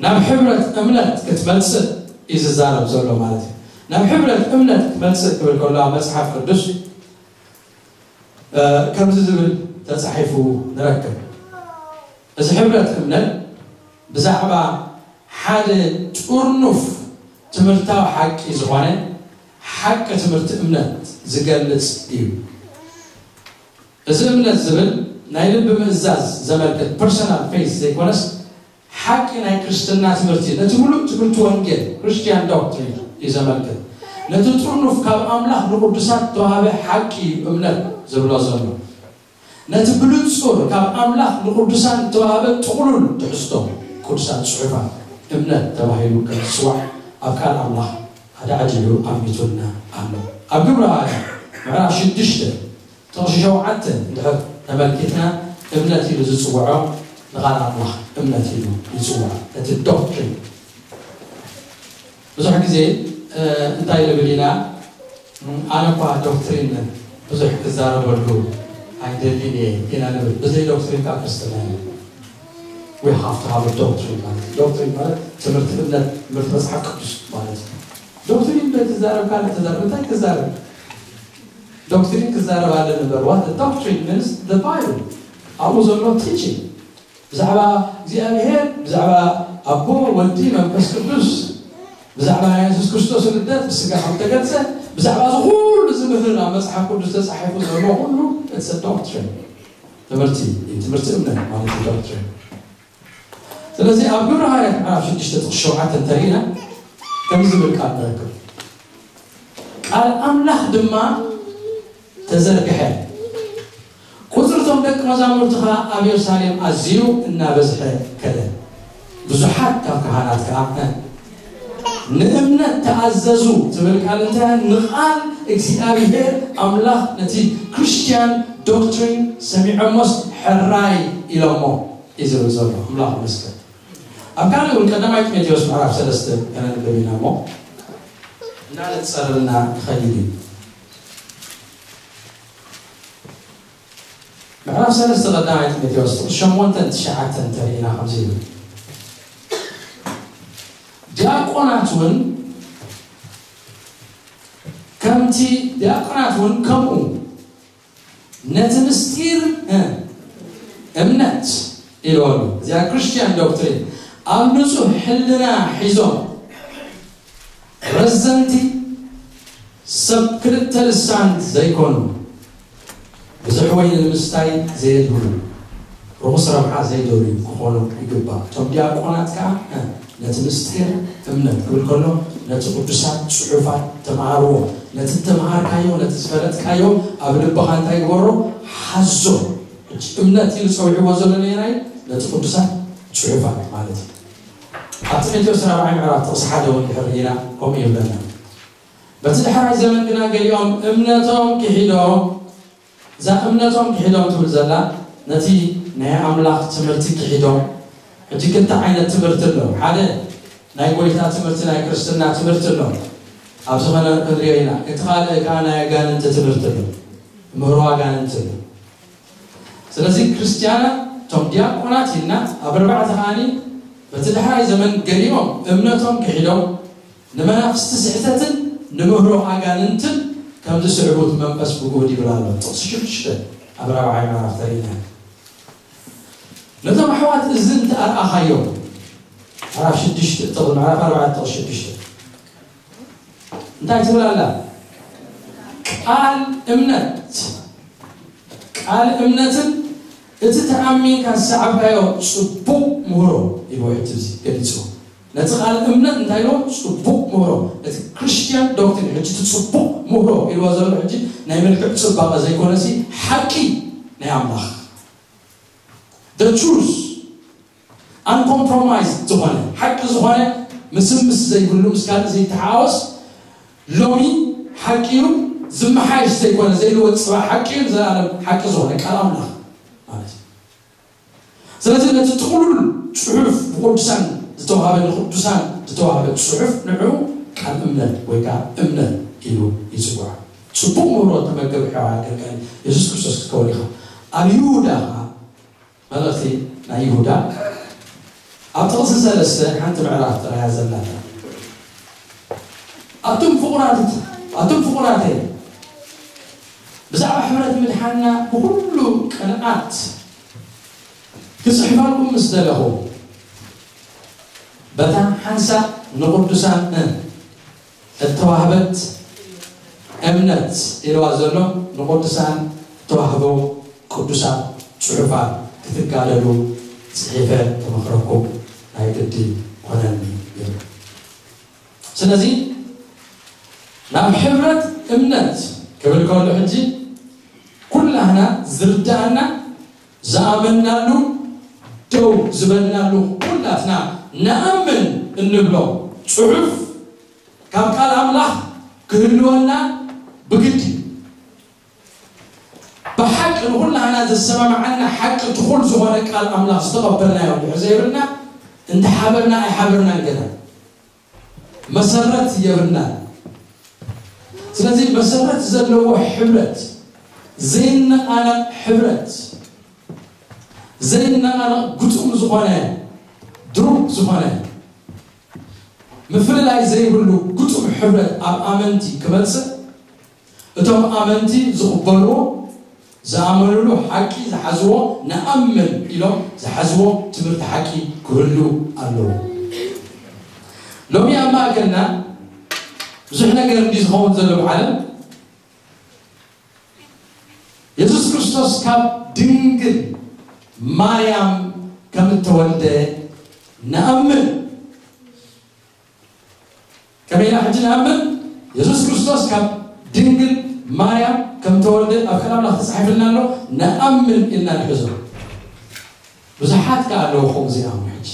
ናብ ሕብረት እምነት ክትመጽእ እዩ ዝዛረብ ዘሎ ማለት እዩ። ናብ ሕብረት እምነት ክትመጽእ ክብል ከሎ ኣብ መጽሓፍ ቅዱስ ከምዚ ዝብል ተጻሒፉ ንረክብ። እዚ ሕብረት እምነት ብዛዕባ ሓደ ጥርኑፍ ትምህርታዊ ሓቂ ዝኾነ ሓቂ ትምህርቲ እምነት ዝገልጽ እዩ። እዚ እምነት ዝብል ናይ ልቢ ምእዛዝ ዘመልክት ፐርሶናል ፌይት ዘይኮነስ ሓቂ ናይ ክርስትና ትምህርቲ ነቲ ምሉእ ትምህርቲ ወንጌል ክርስቲያን ዶክትሪን እዩ ዘመልክት። ነቲ ጥርኑፍ ካብ ኣምላኽ ንቅዱሳት ተዋህበ ሓቂ እዩ እምነት ዝብሎ ዘሎ። ነቲ ብንጹር ካብ ኣምላኽ ንቅዱሳን እተዋህበ ጥቕሉል ትሕዝቶ ቅዱሳት ጽሑፋት እምነት ተባሂሉ ከም ዝጽዋዕ ኣብ ቃል ኣምላኽ ኣዳዕዲዑ ኣሚቱልና ኣሎ። ኣብ ግብረ ሃዋርያ ምዕራፍ ሽዱሽተ ጥቕሲ ሸውዓተ እንድሕር ተመልኪትና እምነት ኢሉ ዝጽውዖ ንቓል ኣምላኽ እምነት ኢሉ ይጽውዖ። እቲ ዶክትሪን ብዙሕ ግዜ እንታይ ንብል ኢና? ኣነ እኳ ዶክትሪን ብዙሕ ክዛረበሉ ኣይደልን እየ ኢና ንብል። ብዘይ ዶክትሪን ከዓ ክርስትና የለን። We have to have a doctrine ማለት ዶክትሪን ማለት ትምህርቲ እምነት ትምህርቲ መፅሓፍ ቅዱስ ማለት እዩ። ዶክትሪን ዶ ትዛረብ ካልእ ትዛረብ እንታይ ትዛረብ? ዶክትሪን ክዛረብ ኣለኒ እምበር what the doctrine means the Bible ኣብኡ ዘሎ teaching ብዛዕባ እግዚኣብሔር ብዛዕባ ኣቦ ወዲ መንፈስ ቅዱስ ብዛዕባ ናይ የሱስ ክርስቶስ ልደት ብስጋ ከም ተገልጸ ብዛዕባ እዚ ኩሉ ዝምህር ኣብ መጽሓፍ ቅዱስ ተጻሒፉ ዘሎ ኩሉ it's a doctrine። ትምህርቲ እዩ። ትምህርቲ እምነት ማለት እዩ፣ ዶክትሪን። ስለዚ ኣብ ግብረ ሃዋርያት ምዕራፍ ሽዱሽተ ጥቕሲ ሸውዓተ እንተሪእና ከምዚ ዝብል ቃል ንረክብ። ቃል ኣምላኽ ድማ ተዘርግሐ፣ ቁጽሪ እቶም ደቂ መዛሙርቲ ኸኣ ኣብ የሩሳሌም ኣዝዩ እናበዝሐ ከደ። ብዙሓት ካብ ካህናት ከኣ ንእምነት ተኣዘዙ ትብል ቃል እንታይ? ንቓል እግዚኣብሔር ኣምላኽ ነቲ ክርስትያን ዶክትሪን ሰሚዖሞስ ሕራይ ኢሎሞ እዩ ዝብል ዘሎ። ኣምላኽ ይመስገን። ኣብ ካልእ እውን ቀዳማይ ጢሞቴዎስ ምዕራፍ ሰለስተ ከነንብብ ኢና እሞ እናነጸረልና ክኸይድ እዩ። ምዕራፍ ሰለስተ ቀዳማይ ጢሞቴዎስ ጥቕሲ ሸሞንተን ትሽዓተን እንተሪእና ከምዚ ይብል፣ ዲያቆናት እውን ከምቲ ዲያቆናት እውን ከምኡ ነቲ ምስጢር እ፣ እምነት ኢልዎ ኣሎ። እዚኣ ክርስቲያን ዶክትሪን ኣብ ንጹህ ሕልና ሒዞም ረዘንቲ ሰብ ክልተ ልሳን ዘይኮኑ፣ ብዙሕ ወይኒ ንምስታይ ዘየድህሉ፣ ርኹስ ረብሓ ዘይደልዩ ክኾኑ ይግባእ። እቶም ዲያቆናት ከኣ ነቲ ምስጢር እምነት ክብል ከሎ ነቲ ቅዱሳት ጽሑፋት ተምሃርዎ። ነቲ ተምሃርካዮ፣ ነቲ ዝፈለጥካዮ ኣብ ልብኻ እንታይ ግበሮ? ሓዞ። ሕጂ እምነት ኢሉ ጸዊዕዎ ዘሎ ነየናይ? ነቲ ቅዱሳት ጽሑፋት ማለት እዩ። ኣብ ጢሞቴዎስ ራብዓይ ምዕራፍ ጥቕሲ ሓደ እውን ድሕር ኢና ከምኡ ይብለና። በቲ ዳሕራይ ዘመን ግና ገሊኦም እምነቶም ክሒዶም፣ እዛ እምነቶም ክሒዶም ትብል ዘላ ነቲ ናይ ኣምላኽ ትምህርቲ ክሒዶም። ሕጂ ክልተ ዓይነት ትምህርቲ ኣሎ። ሓደ ናይ ጎይታ ትምህርቲ፣ ናይ ክርስትና ትምህርቲ ኣሎ። ኣብዚ ኸነ ክንሪኦ ኢና። እቲ ካልእ ከኣ ናይ ኣጋንንቲ ትምህርቲ ኣሎ። ምህሮ ኣጋንንቲ ኣሎ። ስለዚ ክርስትያናት እቶም ዲያቆናት ኢልና ኣብ ኣርባዕተ ከኣኒ በቲ ዳሕራይ ዘመን ገሊኦም እምነቶም ክሒዶም ንመናፍስቲ ስሕተትን ንምህሮ ኣጋንንትን ከም ዝስዕቡ እቲ መንፈስ ብግሁድ ይብል ኣሎ። ጥቕሲ ሽዱሽተ ኣብ ራብዓይ ምዕራፍ ተሪእና ነቶም ኣሕዋት እዚ እንተኣርኣኻዮም ምዕራፍ ሽዱሽተ ጥቕሲ ምዕራፍ ኣርባዕተ ጥቕሲ ሽዱሽተ እንታይ ትብል ኣላ? ቃል እምነት ቃል እምነትን እቲ ተኣሚንካ ዝሰዓብካዮ ጽቡቕ ምህሮ ኢልዎ። ሕጂ እዚ ገሊጽዎ ነቲ ቃል እምነት እንታይ ኢልዎ? ጽቡቕ ምህሮ። እቲ ክርስትያን ዶክትሪን ሕጂ እቲ ጽቡቕ ምህሮ ኢልዎ ዘሎ ሕጂ ናይ መልክዕ ጽባቐ ዘይኮነሲ ሓቂ ናይ ኣምላኽ the truth uncompromised ዝኾነ ሓቂ ዝኾነ ምስምስ ዘይብሉ ምስ ካልእ ዘይተሓዋወስ ሎሚ ሓቂ እዩ ዝመሓየሽ ዘይኮነ ዘይልወጥ ጽባሕ ሓቂ እዩ ንዘለኣለም ሓቂ ዝኾነ ቃል ኣምላኽ ማለት እዩ። ስለዚ ነቲ ጥቕሉል ጽሑፍ ብቅዱሳን ዝተዋህበ ንቅዱሳን ዝተዋህበ ጽሑፍ ንዑ ቃል እምነት ወይ ከዓ እምነት ኢሉ ይጽውዖ። ጽቡቕ ምህሮ ተመገብ ሕዋ ኣገልጋሊ የሱስ ክርስቶስ ክትከውን ኢኻ። ኣብ ይሁዳ ከዓ መልእኽቲ ናይ ይሁዳ ኣብ ጥቕሲ ሰለስተ ሓንቲ ምዕራፍ ጥራያ ዘላታ ኣቱም ፍቑራት ኣቱም ፍቑራተይ ብዛዕባ ሕብረት ምድሓንና ብኩሉ ቅንዓት ክጽሕፈልኩም ምስ ደለኹ በታ ሓንሳእ ንቕዱሳን እተዋህበት እምነት ኢልዋ ዘሎ ንቕዱሳን እተዋህቦ ቅዱሳት ጽሑፋት ክትጋደሉ ጽሒፈ ክመኽረኩም ናይ ግዲ ኮነኒ ይብል። ስለዚ ናብ ሕብረት እምነት ክብል ከሎ ሕጂ ኩላህና ዝርዳእና ዝኣመናሉ ደው ዝበልናሉ ኩላትና ንኣምን እንብሎ ጽሑፍ ካብ ቃል ኣምላኽ ክህልወና ብግዲ ብሓቂ ንኹላህና ዘሰማምዓና ሓቂ ትኹል ዝኾነ ቃል ኣምላኽ ዝተቐበልናዮ እንድሕር ዘይብልና እንተሓበርና ኣይሓበርናን ገና መሰረት የብልናን። ስለዚ መሰረት ዘለዎ ሕብረት ዘይነቓነቕ ሕብረት ዘይነቓነቕ ግጡም ዝኾነ ድሩብ ዝኾነ ምፍልላይ ዘይብሉ ግጡም ሕብረት ኣብ ኣመንቲ ክመጽእ እቶም ኣመንቲ ዝቕበልዎ ዝኣመንሉ ሓቂ ዝሓዝዎ ንኣምን ኢሎም ዝሓዝዎ ትምህርቲ ሓቂ ክህሉ ኣለዎ። ሎሚ ኣብ ማእከልና ብዙሕ ነገር እንዲ ዝኸውን ዘሎ ብዓለም የሱስ ክርስቶስ ካብ ድንግል ማርያም ከም እተወልደ ንኣምን። ከመይ ኢና ሕጂ ንኣምን? የሱስ ክርስቶስ ካብ ድንግል ማርያም ከም ተወልደ ኣብ ቃል ኣምላኽ ተጻሒፍልና ኣሎ። ንኣምን ኢልና ንሕዞ። ብዙሓት ከኣ ኣለዉ ከምኡ ዘይኣምኑ። ሕጂ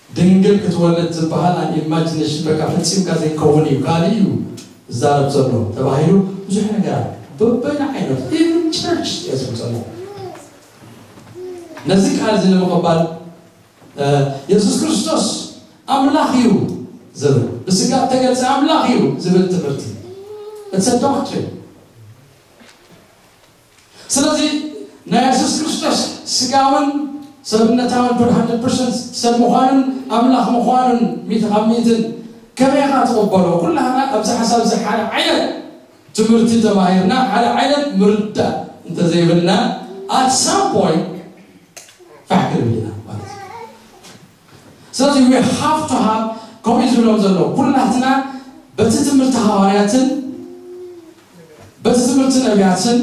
ድንግል ክትወልድ ዝበሃል ኣብ ኢማጂነሽን በቃ ፈጺምካ ዘይከውን እዩ፣ ካልእ እዩ ዝዛረብ ዘሎ ተባሂሉ ብዙሕ ነገራት በበይኑ ዓይነት፣ ኢቭን ቸርች እየ ዝብል ዘሎ። ነዚ ቃል እዚ ንምቕባል የሱስ ክርስቶስ ኣምላኽ እዩ ዝብል፣ ብስጋ እተገልጸ ኣምላኽ እዩ ዝብል ትምህርቲ፣ it's a doctrine። ስለዚ ናይ የሱስ ክርስቶስ ስጋውን ሰብነታውን ፐርሰንት ሰብ ምዃኑን ኣምላኽ ምዃኑን ሚእቲ ካብ ሚእትን ከመይ ኢኻ ትቕበሎ? ኩላህና ኣብዚ ሓሳብ እዚ ሓደ ዓይነት ትምህርቲ ተማሂርና ሓደ ዓይነት ምርዳእ እንተዘይብልና፣ at some point ፋሕ ክንብል ኢና ማለት እዩ። ስለዚ we have to have፣ ከምኡ እዩ ዝብሎም ዘሎ፣ ኩላትና በቲ ትምህርቲ ሃዋርያትን በቲ ትምህርቲ ነቢያትን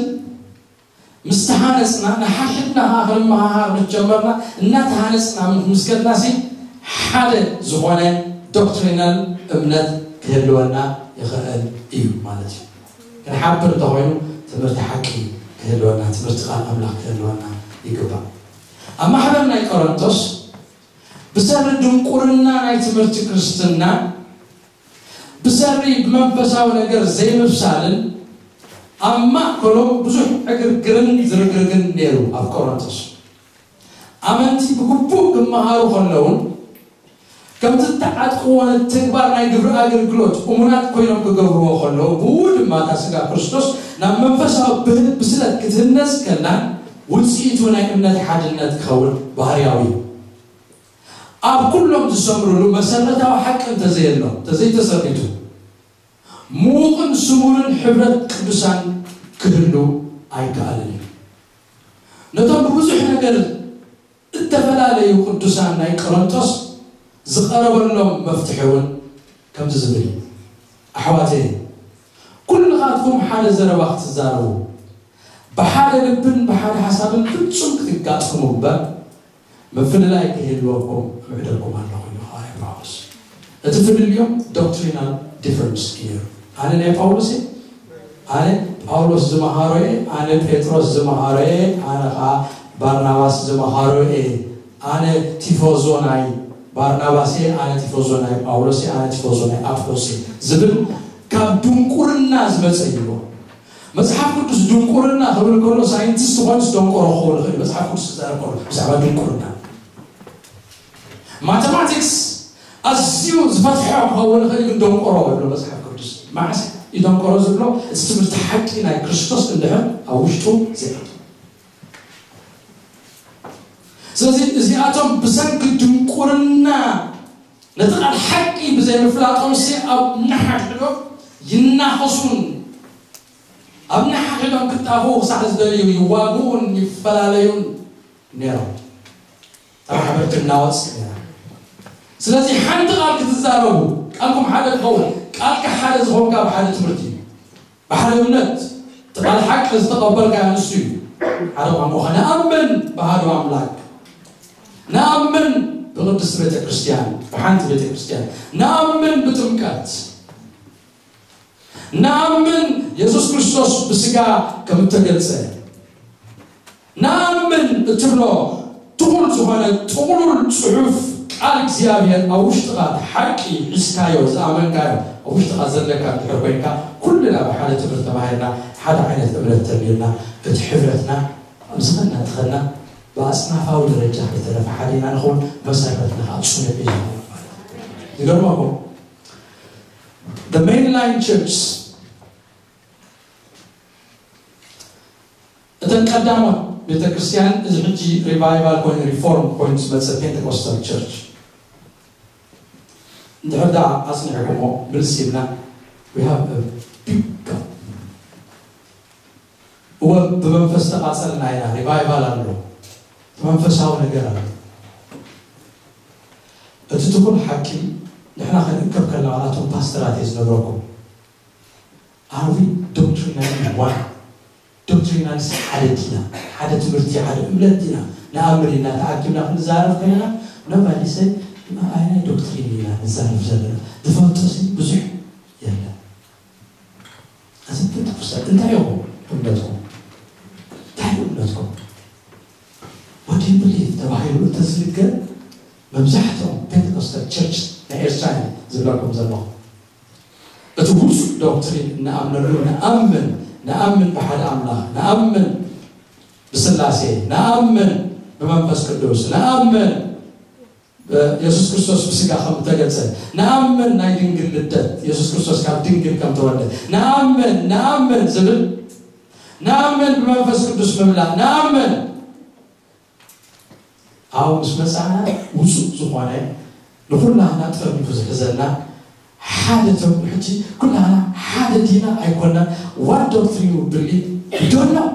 ምስ ተሃነጽና፣ ንሓድሕድና ኸዓ ክንመሃሃር ምስ ጀመርና፣ እናተሃነጽና ምስ ከድና ሲ ሓደ ዝኾነ ዶክትሪናል እምነት ክህልወና ይኽእል እዩ ማለት እዩ። ክንሓብር እንተኾይኑ ትምህርቲ ሓቂ ክህልወና፣ ትምህርቲ ቃል ኣምላኽ ክህልወና ይግባእ። ኣብ ማሕበር ናይ ቆሮንቶስ ብሰሪ ድንቁርና ናይ ትምህርቲ ክርስትና፣ ብሰሪ ብመንፈሳዊ ነገር ዘይምብሳልን ኣብ ማእከሎም ብዙሕ ዕግርግርን ዝርግርግን ነይሩ። ኣብ ቆሮንቶስ ኣመንቲ ብግቡእ ክመሃሩ ከለውን ከምቲ እተዓጥቅዎ ተግባር ናይ ግብሪ ኣገልግሎት እሙናት ኮይኖም ክገብርዎ ከለዉ፣ ብኡ ድማ እታ ስጋ ክርስቶስ ናብ መንፈሳዊ ብህ- ብስለት ክትህነጽ ከላ፣ ውጽኢቱ ናይ እምነት ሓድነት ክኸውን ባህርያዊ እዩ። ኣብ ኩሎም ዝሰምሩሉ መሰረታዊ ሓቂ እንተዘየሎ፣ እንተዘይተሰሪቱ፣ ምዉቕን ስሙርን ሕብረት ቅዱሳን ክህሉ ኣይከኣልን እዩ። ነቶም ብብዙሕ ነገር እተፈላለዩ ቅዱሳን ናይ ቆሮንቶስ ዝቐረበሎም መፍትሒ እውን ከምዚ ዝብል እዩ። ኣሕዋተየ፣ ኩልኻትኩም ሓደ ዘረባ ክትዛረቡ፣ ብሓደ ልብን ብሓደ ሓሳብን ፍጹም ክትጋጠሙ እምበር፣ ምፍልላይ ክህልወኩም እምዕደኩም ኣለኹ ኢሉ ሃዋርያ ጳውሎስ። እቲ ፍልልዮም ዶክትሪናል ዲፈረንስ እዩ ነይሩ። ኣነ ናይ ጳውሎስ እየ፣ ኣነ ጳውሎስ ዝመሃሮ እየ፣ ኣነ ጴጥሮስ ዝመሃሮ እየ፣ ኣነ ኸዓ ባርናባስ ዝመሃሮ እየ፣ ኣነ ቲፎዞ ናይ ባርናባስ እየ፣ ኣነ ቲፎዞ ናይ ጳውሎስ እየ፣ ኣነ ቲፎዞ ናይ ኣጵሎስ እየ ዝብል ካብ ድንቁርና ዝመጸ እዩ። መጽሓፍ ቅዱስ ድንቁርና ክብል ከሎ ሳይንቲስት ዝኾንስ ደንቆሮ ክኸውን ይኽእል። መጽሓፍ ቅዱስ ክዛረብ ከሎ ብዛዕባ ድንቁርና ማቴማቲክስ ኣዝዩ ዝፈትሖ ክኸውን ይኽእል፣ ግን ደንቆሮ ይብሎ መጽሓፍ ቅዱስ። መዓስ እዩ ደንቆሮ ዝብሎ? እቲ ትምህርቲ ሓቂ ናይ ክርስቶስ እንድሕር ኣብ ውሽጡ ዘይኣቱ። ስለዚ እዚኣቶም ብሰንኪ ድንቁርና ነቲ ቃል ሓቂ ብዘይምፍላጦምሲ ኣብ ነሓድሕዶም ይናኸሱን ኣብ ነሓድሕዶም ክጣፍኡ ክሳዕ ዝደልዩ ይዋግኡን ይፈላለዩን ነይሮም። እታ ማሕበር ትናወጽ ነይራ። ስለዚ ሓንቲ ቃል ክትዛረቡ፣ ቃልኩም ሓደ ክኸውን፣ ቃልካ ሓደ ዝኾንካ ብሓደ ትምህርቲ እዩ። ብሓደ እምነት እቲ ቃል ሓቂ ዝተቐበልካዮ ንሱ እዩ። ሓደ ቋንቋ ንኣምን ብሓደ ኣምላክ፣ ንኣምን ብቅድስቲ ቤተ ክርስቲያን፣ ብሓንቲ ቤተ ክርስቲያን፣ ንኣምን ብጥምቀት፣ ንኣምን የሱስ ክርስቶስ ብስጋ ከም እተገልጸ፣ ንኣምን እትብሎ ትኹል ዝኾነ ጥቕሉል ጽሑፍ ቃል እግዚኣብሔር ኣብ ውሽጥኻ እቲ ሓቂ ሒዝካዮ ዝኣመንካዮ ኣብ ውሽጥኻ ዘለካ እንድሕር ኮይንካ፣ ኩልና ብሓደ ትምህርቲ ተማሂርና፣ ሓደ ዓይነት እምነት ተልዩና፣ እቲ ሕብረትና ኣብዚ ኸና እቲ ኸና ብኣጽናፋዊ ደረጃ ከይተረፈ ሓደ ኢና ንኸውን፣ መሰረትና ከዓ ጽኑዕ እዩ ዝኸውን ማለት እዩ። ይገርመኩም፣ the mainline church እተን ቀዳሞት ቤተ ክርስቲያን፣ እዚ ሕጂ ሪቫይቫል ኮይኑ ሪፎርም ኮይኑ ዝመፀ ፔንቴኮስታል ቸርች እንድሕር ደኣ ኣፅኒዕኩሞ ምልስ ኢልና we have a big gap። እወ ብመንፈስ ተቃፀልና ኢና፣ ሪቫይቫል ኣሎ፣ መንፈሳዊ ነገር ኣሎ። እቲ ትኹል ሓቂ ንሕና ክንእከብ ከለና ናቶም ፓስተራት እየ ዝነግረኩም። Are we doctrinally one? ዶክትሪናልስ ሓደ ዲና፣ ሓደ ትምህርቲ፣ ሓደ እምነት ዲና ንኣምን ኢልና ተኣኪብና ክንዛረብ ከለና፣ ኖባዲ ሰይ ኣይናይ ዶክትሪን ኢና ንዛረብ ዘለና፣ ዝፈልጦ ሲ ብዙሕ የለን። እዚ ትንትፍሰ እንታይ ኢኹም እምነትኩም? እንታይ እዩ እምነትኩም? ወዲ ብሊፍ ተባሂሉ እንተዝልገ፣ መብዛሕትኦም ፔንቴኮስታል ቸርች ናይ ኤርትራ ዝብለኩም ዘለኹ፣ እቲ ውፁእ ዶክትሪን እንኣምነሉ፣ ንኣምን ንኣምን ብሓደ ኣምላኽ፣ ንኣምን ብስላሴ፣ ንኣምን ብመንፈስ ቅዱስ፣ ንኣምን የሱስ ክርስቶስ ብስጋ ከም እተገልጸ፣ ንኣምን ናይ ድንግል ልደት፣ የሱስ ክርስቶስ ካብ ድንግል ከም ተወልደ ንኣምን፣ ንኣምን ዝብል፣ ንኣምን ብመንፈስ ቅዱስ ምምላእ፣ ንኣምን ኣብኡ ምስ መጻና ውጹእ ዝኾነ ንኹላህና ጠርኒፉ ዝሕዘና ሓደ ተብሉ ሕጂ ኩላህና ሓደ ዲና ኣይኮናን። What doctrine you believe? We don't know.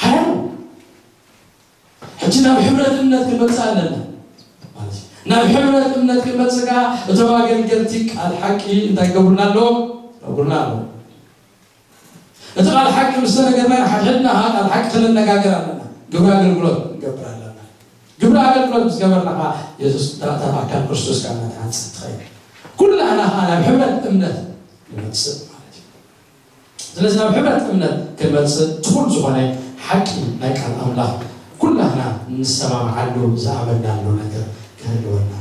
I don't know. ሕጂ ናብ ሕብረት እምነት ክንመጽእ ኣለና ማለት እዩ። ናብ ሕብረት እምነት ክንመጽእ ከኣ እቶም ኣገልገልቲ ቃል ሓቂ እንታይ ክገብሩና ኣለዎም? ክነግሩና ኣለዎም። እቲ ቃል ሓቂ ምስ ተነገርና ንሓድሕድና ቃል ሓቂ ክንነጋገር ኣለና። ግብረ ኣገልግሎት ክንገብር ኣለና። ግብረ ኣገልግሎት ምስ ገበርና ከኣ የሱስ እታ እታ ኣካል ክርስቶስ ከኣ እናተሃንጸት ትኸይድ። ኩላህና ከኣ ናብ ሕብረት እምነት ንመጽእ ማለት እዩ። ስለዚ ናብ ሕብረት እምነት ክንመጽእ ትኹል ዝኾነ ሓቂ ናይ ቃል ኣምላኽ ኩላህና ንሰማምዓሉ ዝኣመናሉ ነገር ክህልወና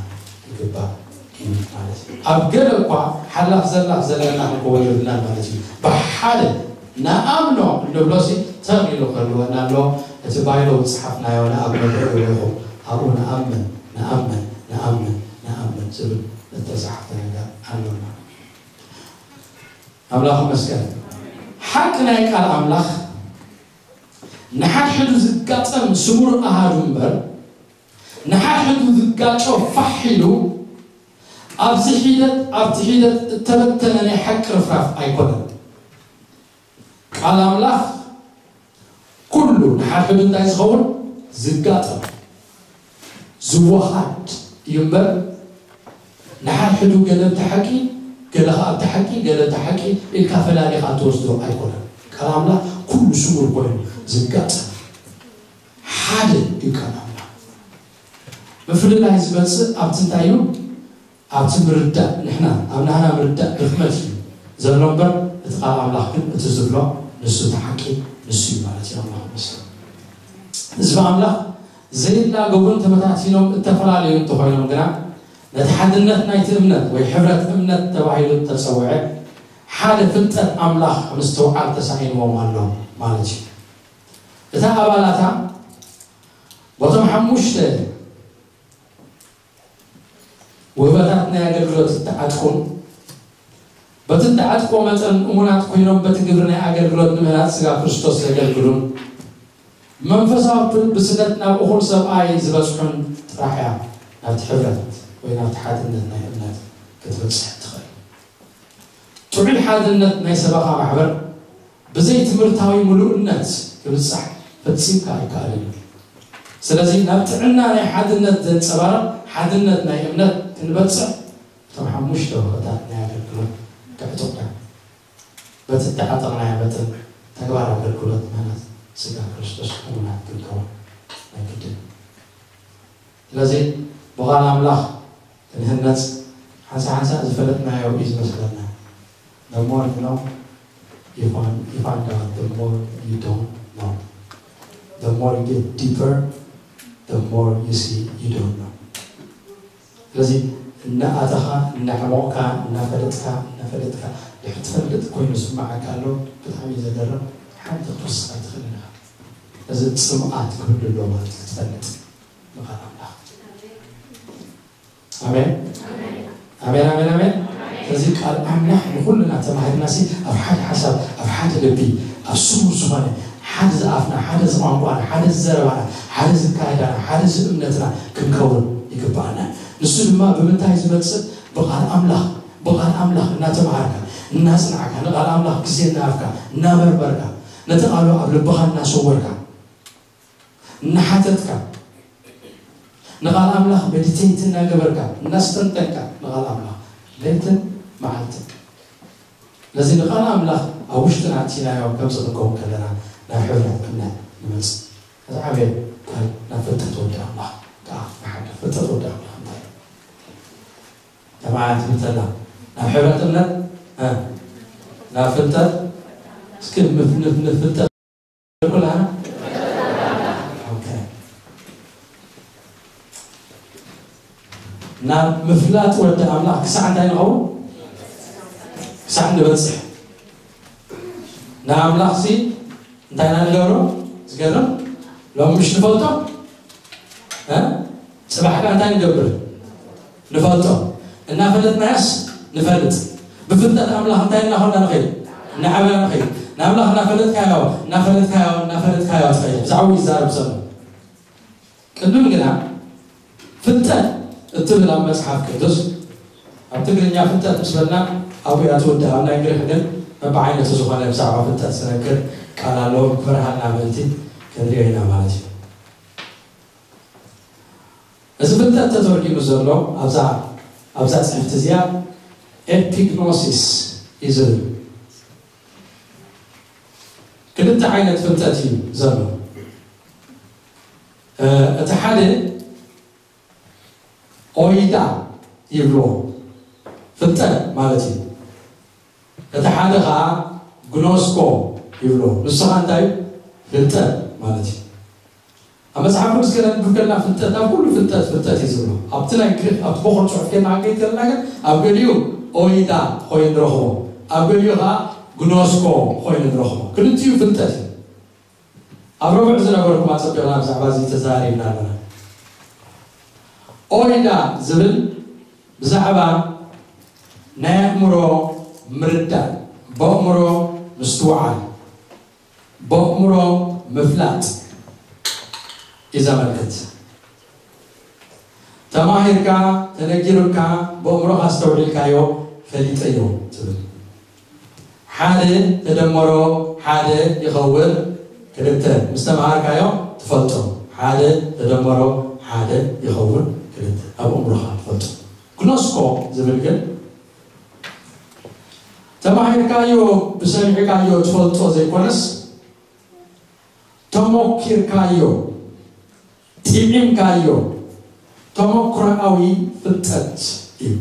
ይግባእ እዩ ማለት እዩ። ኣብ ገለ እኳ ሓላፍ ዘላፍ ዘለና ክንከውን የብልናን ማለት እዩ። ብሓደ ንኣምኖ እንብሎ ሲ ተር ኢሉ ክህልወና ኣሎ። እቲ ባይብል ዝጸሓፍናዮ ንኣብ መብርሂ ይኹም ኣብኡ ንኣምን ንኣምን ንኣምን ንኣምን ዝብል እተጻሓፈ ነገር ኣሎና። ኣምላኽ ይመስገን። ሓቂ ናይ ቃል ኣምላኽ ንሓድሕዱ ዝጋጠም ስሙር ኣሃዱ እምበር ንሓድሕዱ ዝጋጮ ፋሕ ኢሉ ኣብዚ ሒደት ኣብቲ ሒደት እተበተነ ናይ ሓቂ ርፍራፍ ኣይኮነን። ቃል ኣምላኽ ኩሉ ንሓድሕዱ እንታይ ዝኸውን ዝጋጠም ዝወሃድ እዩ እምበር ንሓድሕዱ ገለ ኣብቲ ሓቂ ገለ ኸዓ ኣብቲ ሓቂ ገለ ኣብቲ ሓቂ ኢልካ ፈላሊኻ ትወስዶ ኣይኮነን። ቃል ኣምላኽ ኩሉ ስሙር ኮይኑ ዝጋጠም ሓደ እዩ ቃል ኣምላኽ። ምፍልላይ ዝመጽእ ኣብቲ እንታይ እዩ ኣብቲ ምርዳእ ንሕና ኣብ ናህና ምርዳእ ድኽመት እዩ ዘሎ እምበር እቲ ቃል ኣምላኽ ግን እቲ ዝብሎ ንሱ እቲ ሓቂ ንሱ እዩ ማለት እዩ። ኣምላኽ ይመስገን። ህዝቢ ኣምላኽ ዘይላገቡን ተበታቲኖም እተፈላለዩ እንተኾይኖም ግና ነቲ ሓድነት ናይቲ እምነት ወይ ሕብረት እምነት ተባሂሉ እተጸውዐ ሓደ ፍልጠት ኣምላኽ ምስትውዓል ተሳኢንዎም ኣሎ ማለት እዩ። እታ ኣባላታ በቶም ሓሙሽተ ውህበታት ናይ ኣገልግሎት እተዓጥቁን በቲ እተዓጥቆ መጠን እሙናት ኮይኖም በቲ ግብሪ ናይ ኣገልግሎት ንምህናጽ ስጋ ክርስቶስ ዘገልግሉን መንፈሳዊ ብስለት ናብ እኹል ሰብኣይ ዝበጽሑን ጥራሕ እያ ናብቲ ሕብረት ወይ ናብቲ ሓድነት ናይ እምነት ክትበጽሕ ትኽእል። ጥዑይ ሓድነት ናይ ሰበኻ ማሕበር ብዘይ ትምህርታዊ ምሉእነት ክብጻሕ ፈጺምካ ኣይከኣልን እዩ። ስለዚ ናብ ጥዕና ናይ ሓድነት ዘንጸባርቕ ሓድነት ናይ እምነት ክንበጽሕ እቶም ሓሙሽተ ውህበታት ናይ ኣገልግሎት ከዕጥቑና በቲ እተዓጠቕናዮ መጠን ተግባር ኣገልግሎት ምህናጽ ስጋ ክርስቶስ እሙናት ክንከውን ናይ ግድን። ስለዚ ብቓል ኣምላኽ ክንህነጽ ሓንሳ ሓንሳ ዝፈለጥናዮ እዩ ዝመስለና። The more you know, you find, you find out the more you don't know. The more you get deeper, the more you see you don't know. ስለዚ እናኣተኻ እናዕሞቕካ እናፈለጥካ እናፈለጥካ ድሕር ትፈልጥ ኮይኑ ዝስምዓካ ኣሎ። ብጣዕሚ እዩ ዘገርም። ሓንቲ ክትወስኽ ኣይትኽእልን ኢኻ። እዚ ጽምኣት ክህሉ ኣለዎ ማለት እዩ ክትፈልጥ ንቓል ኣምላኽ። ኣሜን ኣሜን ኣሜን ኣሜን። ስለዚ ቃል ኣምላኽ ንኹልና ተማሂርና ሲ ኣብ ሓደ ሓሳብ ኣብ ሓደ ልቢ ኣብ ስሙር ዝኾነ ሓደ ዝኣፍና ሓደ ዝቋንቋና ሓደ ዝዘረባና ሓደ ዝካየዳና ሓደ ዝእምነትና ክንከውን ይግባኣና። ንሱ ድማ ብምንታይ ዝመጽእ? ብቓል ኣምላኽ። ብቓል ኣምላኽ እናተምሃርካ እናጽናዕካ ንቓል ኣምላኽ ግዜ እናሃብካ እናመርመርካ ነቲ ቓሉ ኣብ ልብኻ እናሰወርካ እናሓተትካ ንቓል ኣምላኽ መዲቴት እናገበርካ እናስተንተንካ ንቓል ኣምላኽ ለይትን መዓልትን ነዚ ንቓል ኣምላኽ ኣብ ውሽጥና ኣእቲናዮ ከምዚ ክንከውን ከለና ናብ ሕብረት እምነት ንመጽእ። እዚ ዓብየ ቃል ናብ ፍልጠት ወዲ ኣምላኽ። ከዓ ንሓደ ፍልጠት ወዲ ኣምላኽ እንታይ እዩ? ተማዕት ብተላ ናብ ሕብረት እምነት፣ እ፣ ናብ ፍልጠት፣ እስኪ ንፍ-፣ ንፍ-፣ ንፍልጠት ኩላ። ኦኬ። ናብ ምፍላጥ ወዲ ኣምላኽ ክሳዕ እንታይ ንኸውን? ክሳዕ ንበጽሕ። ንኣምላኽሲ እንታይ ኢና ንገብሮ? ዝገርም፣ ሎሚ ምሽ ንፈልጦ፣ እ? ጽባሕ ከ እንታይ ንገብር? ንፈልጦ። እናፈለጥናዮስ ንፈልጥ። ብፍልጠት ኣምላኽ እንታይ እናኾና ንኸይድ? እናዓበና ንኸይድ። ንኣምላኽ እናፈለጥካዮ፣ እናፈለጥካዮ፣ እናፈለጥካዮ ትኸይድ። ብዛዕባኡ ይዛረብ ዘሎ። ቅድም ግና ፍልጠት እትብል ኣብ መጽሓፍ ቅዱስ፣ ኣብ ትግርኛ ፍልጠት ምስ በልና ኣብኡ እያ ትውዳእ። ኣብ ናይ ግሪኽ ግን በብዓይነቱ ዝኾነ ብዛዕባ ፍልጠት ዝነግር ቃል ኣሎ። ክበርሃልና ምእንቲ ክንሪኦ ኢና ማለት እዩ። እዚ ፍልጠት ተተርጒሙ ዘሎ ኣብዛ፣ ኣብዛ ጽሕፍቲ እዚኣ ኤፒግኖሲስ እዩ ዝብል። ክልተ ዓይነት ፍልጠት እዩ ዘሎ። እ፣ እቲ ሓደ ኦይዳ ይብሎ፣ ፍልጠት ማለት እዩ። እቲ ሓደ ኸዓ ግኖስኮ ይብሎ። ንሱ ኸዓ እንታይ እዩ? ፍልጠት ማለት እዩ። ኣብ መጽሓፍ ቅዱስ ከነንብብ ከለና ፍልጠት፣ ኣብ ኩሉ ፍልጠት፣ ፍልጠት እዩ ዝብሎ። ኣብቲ ናይ ግሪክ፣ ኣብቲ ቦኽሪ ጽሑፍ ከይድና ክንከይድ ከለና ግን ኣብ ገሊኡ ኦይዳ ኮይኑ ንረኽቦ፣ ኣብ ገሊኡ ኸዓ ግኖስኮ ኮይኑ ንረኽቦ። ክልቲኡ ፍልጠት እዩ። ኣብ ረቡዕ ዝነበርኩም ኣጸቢቕና ብዛዕባ እዚ ተዛሪብና ኣለና። ኦይዳ ዝብል ብዛዕባ ናይ ኣእምሮ ምርዳእ፣ ብኣእምሮ ምስትውዓል፣ ብኣእምሮ ምፍላጥ እዩ ዘመልክት። ተማሂርካ፣ ተነጊሩካ፣ ብኣእምሮኻ ኣስተውዒልካዮ፣ ፈሊጠዮ ትብል። ሓደ ተደመሮ ሓደ ይኸውን ክልተ። ምስ ተማሃርካዮ ትፈልጦ። ሓደ ተደመሮ ሓደ ይኸውን ክልተ። ኣብ ኣእምሮኻ ትፈልጦ። ግኖስኮ ዝብል ግን ተማሂርካዮ፣ ብሰሚዕካዮ ትፈልጦ ዘይኮነስ፣ ተሞኪርካዮ፣ ጥዒምካዮ፣ ተመክሮኣዊ ፍልጠት እዩ።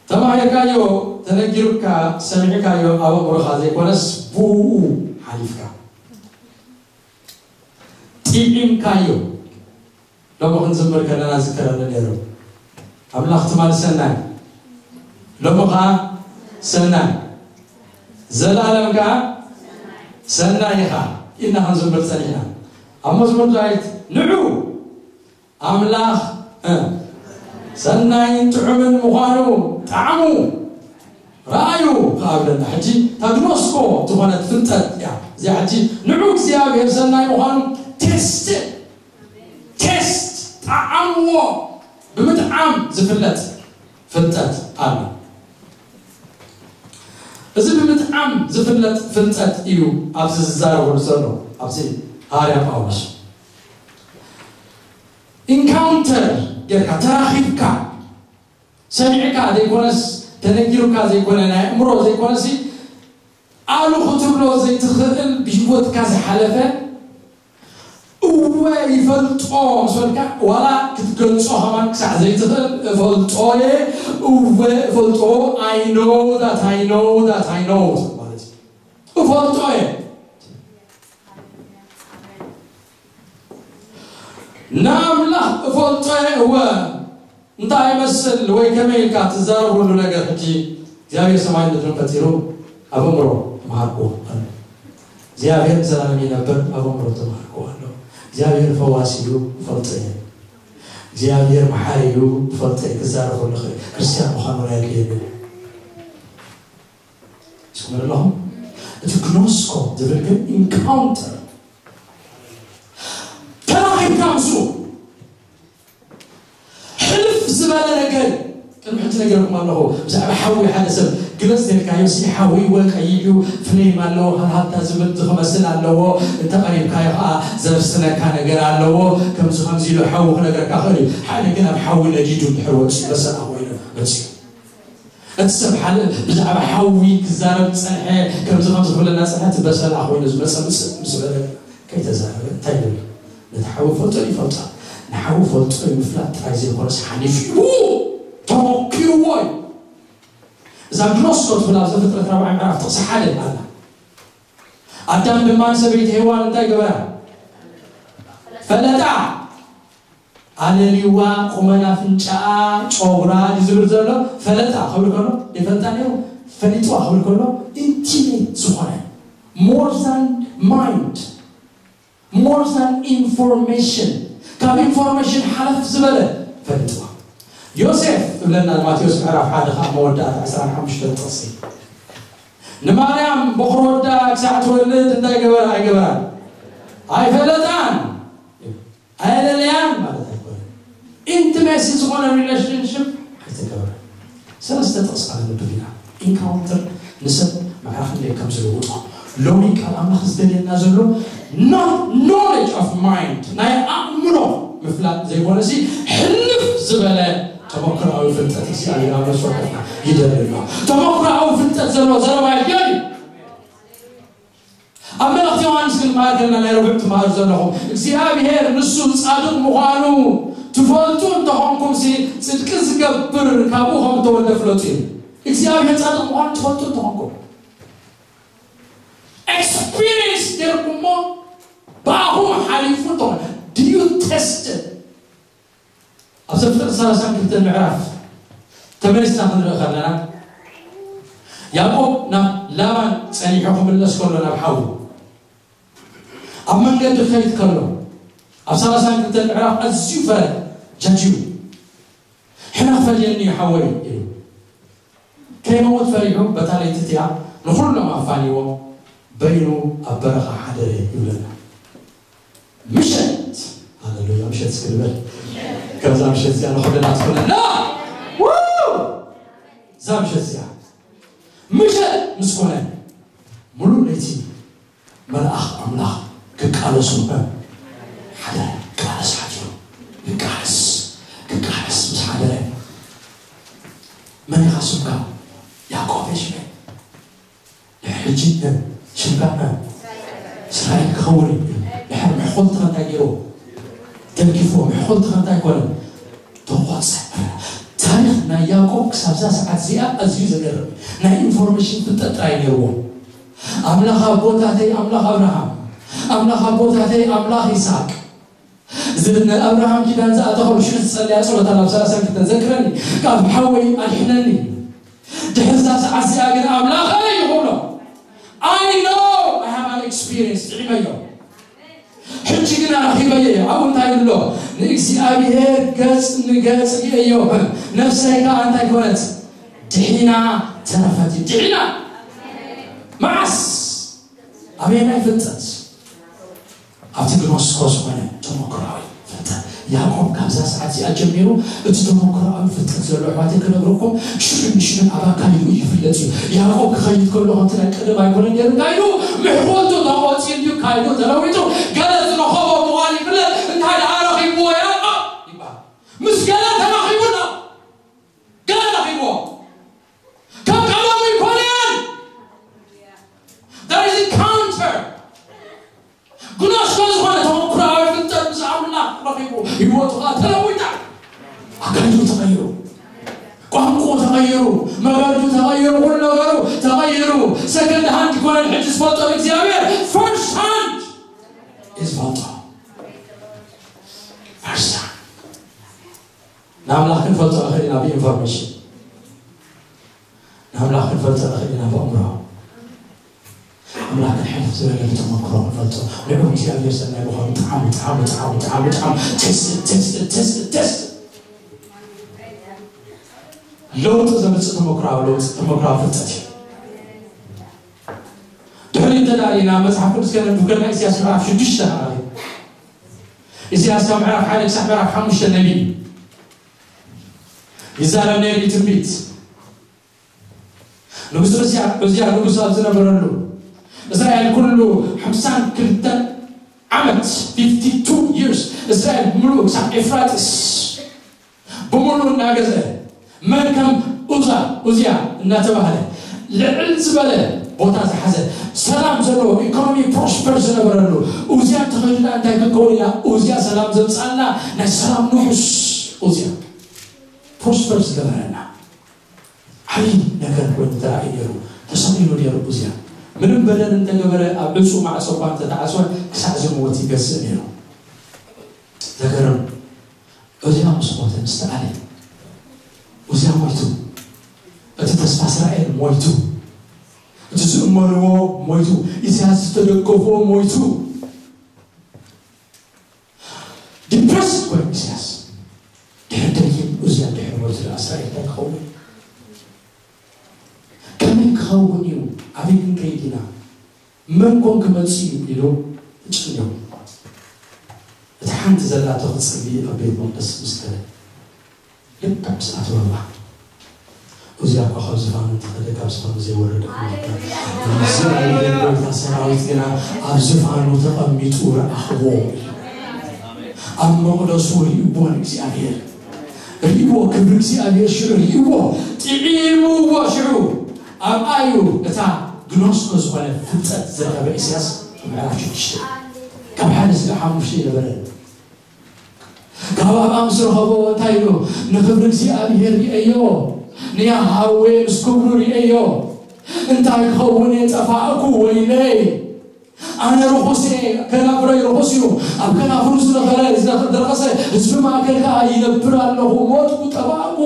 ተማሂርካዮ፣ ተነጊሩካ፣ ሰሚዕካዮ ኣብ ኣእምሮኻ ዘይኮነስ፣ ብኡ ሓሊፍካ ጥዒምካዮ። ሎሚ ክንዝምር ከለና ዝከረኒ ነይሩ። ኣምላኽ ትማሊ ሰናይ፣ ሎሚ ኸዓ ሰናይ፣ ዘለኣለም ከኣ ሰናይ ኢኻ ኢልና ክንዝምር ጸኒሕና። ኣብ መዝሙር ዳዊት ንዑ ኣምላኽ፣ እ፣ ሰናይን ጥዑምን ምዃኑ ጣዕሙ ረኣዩ ከኣ ብለና። ሕጂ እታ ግኖስኮ ዝኾነት ፍልጠት እያ እዚኣ። ሕጂ ንዑ እግዚኣብሔር ሰናይ ምዃኑ ቴስት፣ ቴስት፣ ጣዓምዎ፣ ብምጥዓም ዝፍለጥ ፍልጠት ኣሎ። እዚ ብምጥዓም ዝፍለጥ ፍልጠት እዩ ኣብዚ ዝዛረበሉ ዘሎ፣ ኣብዚ ሃዋርያ ጳውሎስ። ኢንካውንተር ጌርካ፣ ተራኺብካ፣ ሰሚዕካ ዘይኮነስ፣ ተነጊሩካ ዘይኮነ፣ ናይ ኣእምሮ ዘይኮነሲ፣ ኣሉ ክትብሎ ዘይትኽእል፣ ብህይወትካ ዝሓለፈ፣ እወ ይፈልጦ ምስ በልካ፣ ዋላ ክትገልጾ ከማን ክሳዕ ዘይትኽእል፣ እፈልጦ እየ፣ እወ እፈልጦ፣ I know that I know that I know ማለት እዩ። እፈልጦ እየ። ንኣምላኽ እፈልጦ እየ፣ እወ። እንታይ ይመስል ወይ ከመይ ኢልካ ትዛረበሉ ነገር? ሕጂ እግዚኣብሔር ሰማይ ምድርን ፈጢሩ ኣብ ኣእምሮ ተማሃርኩዎ ኣሎ። እግዚኣብሔር ንዘላለም ይነብር ኣብ ኣእምሮ ተማሃርኩዎ ኣሎ። እግዚኣብሔር ፈዋሲ እዩ፣ እፈልጦ እየ። እግዚኣብሔር መሓሪ እዩ፣ እፈልጦ እየ። ክዛረበሉ ይኽእል። ክርስትያን ምዃን እውን ኣየድልየንን። ትስምዑ ኣለኹም? እቲ ግኖስኮ ዝብል ግን ኢንካውንተር፣ ተራኺብካ ምስኡ ሕልፍ ዝበለ ነገር። ቅድሚ ሕጂ ነጊረኩም ኣለኹ፣ ብዛዕባ ሓዊ ሓደ ሰብ ግለጽ ነርካዮ፣ ሲ ሓዊ ወ ቀይሕ እዩ፣ ፍሌም ኣለዎ፣ ሃልሃልታ ዝብል ዝኽመስል ኣለዎ፣ እንተ ቀሪብካዮ ኸዓ ዘብስነካ ነገር ኣለዎ፣ ከምዚ ከምዚ ኢሉ ሓዊ ክነግረካ ክእል እዩ። ሓደ ግን ኣብ ሓዊ ነዲዱ እንድሕር ወፂኡ በሰላ ኮይኑ መፂኡ። እቲ ሰብ ሓደ ብዛዕባ ሓዊ ክዛረብ ዝጸንሐ፣ ከምዚ ከምዚ ክብለና ዝጸንሐ፣ እቲ በሰላ ኮይኑ ዝመጸ ምስ ምስ በለ ከይተዛረበ እንታይ ይብል? ነቲ ሓዊ ፈልጦ ይፈልጦ። ንሓዊ ፈልጦ ምፍላጥ ጥራይ ዘይኮነስ ሓሊፉ ተመኪርዎ እዩ። እዛ ግኖስኮ ትብል ኣብ ዘፍጥረት ራብዓይ ምዕራፍ ጥቕሲ ሓደ ኣላ። ኣዳም ድማ ንሰበይቲ ሄዋን እንታይ ገበራ? ፈለጣ። ኣለልዋ፣ ቁመና፣ ኣፍንጫኣ፣ ጨጉራ ድዩ ዝብል ዘሎ? ፈለጣ ክብል ከሎ ይፈልጣ ነይሩ። ፈሊጥዋ ክብል ከሎ ኢንቲሜት ዝኾነ፣ more than mind, more than information፣ ካብ ኢንፎርሜሽን ሓለፍ ዝበለ ፈሊጥዋ። ዮሴፍ እብለና ማቴዎስ ምዕራፍ ሓደ ካብ መወዳእታ ዕስራን ሓሙሽተን ጥቕሲ፣ ንማርያም በኹሪ ወዳ ክሳዕ ትወልድ እንታይ ገበራ? ኣይገበራን፣ ኣይፈለጣን፣ ኣየለለያን ማለት ኣይኮነን። ኢንቲሜሲ ዝኾነ ሪሌሽንሽፕ ኣይተገበረ። ሰለስተ ጥቕስ ኣነንብብ ኢና። ኢንካውንተር ንሰብ ምዕራፍ እንደ ከም ዝልውጦ፣ ሎሚ ቃል ኣምላኽ ዝደልየና ዘሎ not knowledge of mind፣ ናይ ኣእምሮ ምፍላጥ ዘይኮነሲ፣ ሕልፍ ዝበለ ተመክሮኣዊ ፍልጠት እግዚኣብሔር ኣብ ነፍሲ ወከፍና ይደሊ ኣሎ። ተመክሮኣዊ ፍልጠት ዘለዎ ዘረባ ይደሊ። ኣብ መልእኽቲ ዮሃንስ ክንመሃር ከለና፣ ናይ ረቡዕ ትመሃሩ ዘለኹም፣ እግዚኣብሔር ንሱ ጻድቕ ምዃኑ ትፈልጡ እንተኾንኩምሲ፣ ጽድቂ ዝገብር ካብኡ ከም እተወልደ ፍለጡ እዩ። እግዚኣብሔር ጻድቕ ምዃኑ ትፈልጡ እንተኾንኩም፣ ኤክስፒሪየንስ ጌርኩሞ፣ ብኣኹም ሓሊፉ እንተኾነ፣ do you test it? ኣብ ዘፍጥረት ሰላሳን ክልተን ምዕራፍ ተመሊስና ክንርኢ ከለና፣ ያዕቆብ ናብ ላባን ጸኒሑ ክምለስ ከሎ፣ ናብ ሓዉ ኣብ መንገዲ ክኸይድ ከሎ፣ ኣብ ሰላሳን ክልተን ምዕራፍ ኣዝዩ ፈረ፣ ጃጅዩ፣ ሕነ ክፈድየኒ እዩ ሓወይ ኢሉ። ከይመውት ፈሪሑ በታ ለይቲ እቲኣ ንኹሎም ኣፋንይዎም በይኑ ኣብ በረኻ ሓደረ ይብለና። ምሸት፣ ሃሌሉያ፣ ምሸት እስኪ ንበል። ከምዛ ምሸት እዚኣ ንኹልና ትኾነና። ው! እዛ ምሸት እዚኣ ምሸት ምስ ኮነ፣ ሙሉእ ለይቲ መልኣኽ ኣምላኽ ክቃለሱ፣ እ፣ ሓደረ። ክቃለስ ሓዲሩ። ክቃለስ፣ ክቃለስ ምስ ሓደረ፣ መን ኢኻ ስምካ? ያዕቆብ እየ ሽመይ። ድሕሪ ሕጂ፣ እ፣ ሽምካ፣ እ፣ እስራኤል ክኸውን እዩ። ድሕሪ መሕኮልትኻ እንታይ ገይሩ? ደጊፍዎ። መሕኮልትኻ እንታይ ኮነ? ተቖጸ። ታሪኽ ናይ ያዕቆብ ክሳብ እዛ ሰዓት እዚኣ ኣዝዩ ዘገርም፣ ናይ ኢንፎርሜሽን ፍልጠት ጥራይ ነይርዎ። ኣምላኽ ኣቦታተይ ኣምላኽ ኣብርሃም፣ ኣምላኽ ኣቦታተይ ኣምላኽ ይስሐቅ፣ እዚ ንኣብርሃም ኪዳን ዝኣተኸሉ ሽዑ ዝጸለያ ጸሎት ኣብ ሰላሳን ክልተን ዘክረኒ፣ ካብ ሓወይ ኣድሕነኒ፣ ድሕሪ እዛ ሰዓት እዚኣ ግን ኣምላኸይ ይኹብሎ። I know, I have an experience፣ ጥዒመዮ። ሕጂ ግን ኣረኺበዮ እየ። ኣብኡ እንታይ ኣሎ? ንእግዚኣብሔር ገጽ ንገጽ ርእየዮ። ነፍሰይ ከኣ እንታይ ኮነት? ድሒና ተረፈት። ድሒና። መዓስ? ኣበየናይ ፍልጠት? ኣብቲ ግኖስኮ ዝኾነ ተመክሮኣዊ ፍልጠት። ያዕቆብ ካብዛ ሰዓት እዚኣ ጀሚሩ እቲ ተመክሮኣዊ ፍልጠት ዘሎ ኣሕዋተይ ክነግረኩም፣ ሽዑ ንሽዑ ኣብ ኣካይድኡ ይፍለጥ እዩ። ያዕቆብ ክኸይድ ከሎ ከምቲ ናይ ቀደም ኣይኮነን ነይሩ። ካይዱ ምሕኮልቱ ተቖጺሩ እዩ፣ ካይዱ ተለዊጡ፣ ገለ ዝረኸቦ ምዃኑ ይፍለጥ። እንታይ ደኣ ረኺብዎ ያዕቆብ ይበሃል። ምስ ገለ ተራኺቡ ኣሎ። ገለ ረኺብዎ። ከም ቀደሙ ኣይኮነን። There is encounter። ግኖስኮ ዝኾነ ተመክሮኣዊ ፍልጠት ምስ ኣምላኽ ረኺቡ፣ ህይወቱ ኸኣ ተለዊጣ። ኣካይዱ ተቐይሩ። ቋንቋ ተቐይሩ፣ መገዱ ተቐይሩ፣ ኩሉ ነገሩ ተቐይሩ። ሰከንድ ሃንድ ይኮነን ሕጂ ዝፈልጦ እግዚኣብሔር፣ ፈርስት ሃንድ እዩ ዝፈልጦ። ፈርስት ሃንድ። ንኣምላኽ ክንፈልጦ ንኽእል ኢና ብኢንፎርሜሽን። ንኣምላኽ ክንፈልጦ ንኽእል ኢና ብኣእምሮ። ኣምላኽ ክንሕልፍ ዝበለ ብተመክሮ ክንፈልጦ። ንዑ እግዚኣብሔር ሰናይ ምዃኑ ጥዓሙ፣ ጥዓሙ፣ ጥዓሙ፣ ጥዓሙ፣ ጥዓሙ። ቴስት፣ ቴስት፣ ቴስት፣ ቴስት። ለውጢ ዘምጽእ ተመክሮኣዊ ለውጢ፣ ተመክሮኣዊ ፍልጠት እዩ። ድሕሪ እንተ ደኣ ርኢና መጽሓፍ ቅዱስ ከነንብብ ከለና ኢሳያስ ምዕራፍ ሽዱሽተ ንርኢ። ኢሳያስ ካብ ምዕራፍ ሓደ ክሳብ ምዕራፍ ሓሙሽተ ነቢይ እዩ። ይዛረብ ነይሩ እዩ ትንቢት። ንጉስ ዑዝያ፣ ዑዝያ ንጉስ ኣብ ዝነበረሉ፣ እስራኤል ኩሉ ሓምሳን ክልተን ዓመት፣ ፊፍቲ ቱ ይርስ፣ እስራኤል ብምሉኡ ክሳብ ኤፍራጥስ ብምሉኡ እናገዘ፣ መን ከም ኡዛ ኡዝያ እናተባህለ ልዕል ዝበለ ቦታ ዝሓዘ፣ ሰላም ዘለዎ ኢኮኖሚ ፕሮስፐር ዝነበረሉ ኡዝያ ተኸይዱና እንታይ ክንከውን ኢና? ኡዝያ ሰላም ዘምፃልና ናይ ሰላም ንሑስ ኡዝያ ፕሮስፐር ዝገበረና ዓብዪ ነገር ኮይኑ ተራእዩ ነይሩ። ተሰቒሉ ነይሩ ኡዝያ። ምንም በደል እንተገበረ ኣብ ዕፁ ማዕፆ እኳ እንተተዓፅወ ክሳዕ ዝመወት ይገዝእ ነይሩ። ዘገርም። ኡዝያ ምስ ሞተ፣ ምስ ተኣለ፣ ኡዝያ ሞይቱ። እቲ ተስፋ እስራኤል ሞይቱ። እቲ ዝእመንዎ ሞይቱ። ኢሳያስ ዝተደገፎ ሞይቱ። ዲፕረስድ ኮይኑ ኢሳያስ። ድሕሪ ደይን ኡዝያ ድሕሪ ሞይቱ ደኣ እስራኤል እንታይ ክኸውን? ከመይ ክኸውን እዩ? ኣበይ ክንከይድ ኢና? መን ኮን ክመጽእ እዩ? ኢሉ ተጨኒቑ። እቲ ሓንቲ ዘላቶ ክጽሊ ኣብ ቤት መቕደስ ምስ ከደ፣ ልክዕ ምስ ኣተወ እባ፣ ኡዝያ እኳ ካብ ዝፋኑ እንተኸደ፣ ካብ ዝፋኑ ዘይወረደ ኣምላኽ። እግዚኣብሔር ጎይታ ሰራዊት ግና ኣብ ዝፋኑ ተቐሚጡ ረኣኽዎ። ኣብ መቕደሱ ርእይዎ ንእግዚኣብሔር። ርእይዎ፣ ክብሪ እግዚኣብሔር ሽዑ ርእይዎ። ጥዒምዎ ሽዑ። ኣብኣ እዩ እታ ግኖስኮ ዝኾነ ፍልጠት ዝረኸበ ኢሳያስ። ምዕራፍ ሽዱሽተ ካብ ሓደ ስለ ሓሙሽተ ይነበረ። ካብ ኣብኣ ምስ ረኸቦ እንታይ ኢሉ? ንኽብሪ እግዚኣብሔር ርእየዮ፣ ንያሃዌ ምስ ክብሩ ርእየዮ። እንታይ ክኸውን እየ ጠፋእኩ፣ ወይለይ! ኣነ ርኹስ እየ፣ ከናፍረይ ርኹስ እዩ። ኣብ ከናፍሩ ዝነኸረ፣ ዝነኸ-፣ ዝረኸሰ ህዝቢ ማእከል ከኣ ይነብር ኣለኹ፣ ሞትኩ፣ ጠፋእኩ።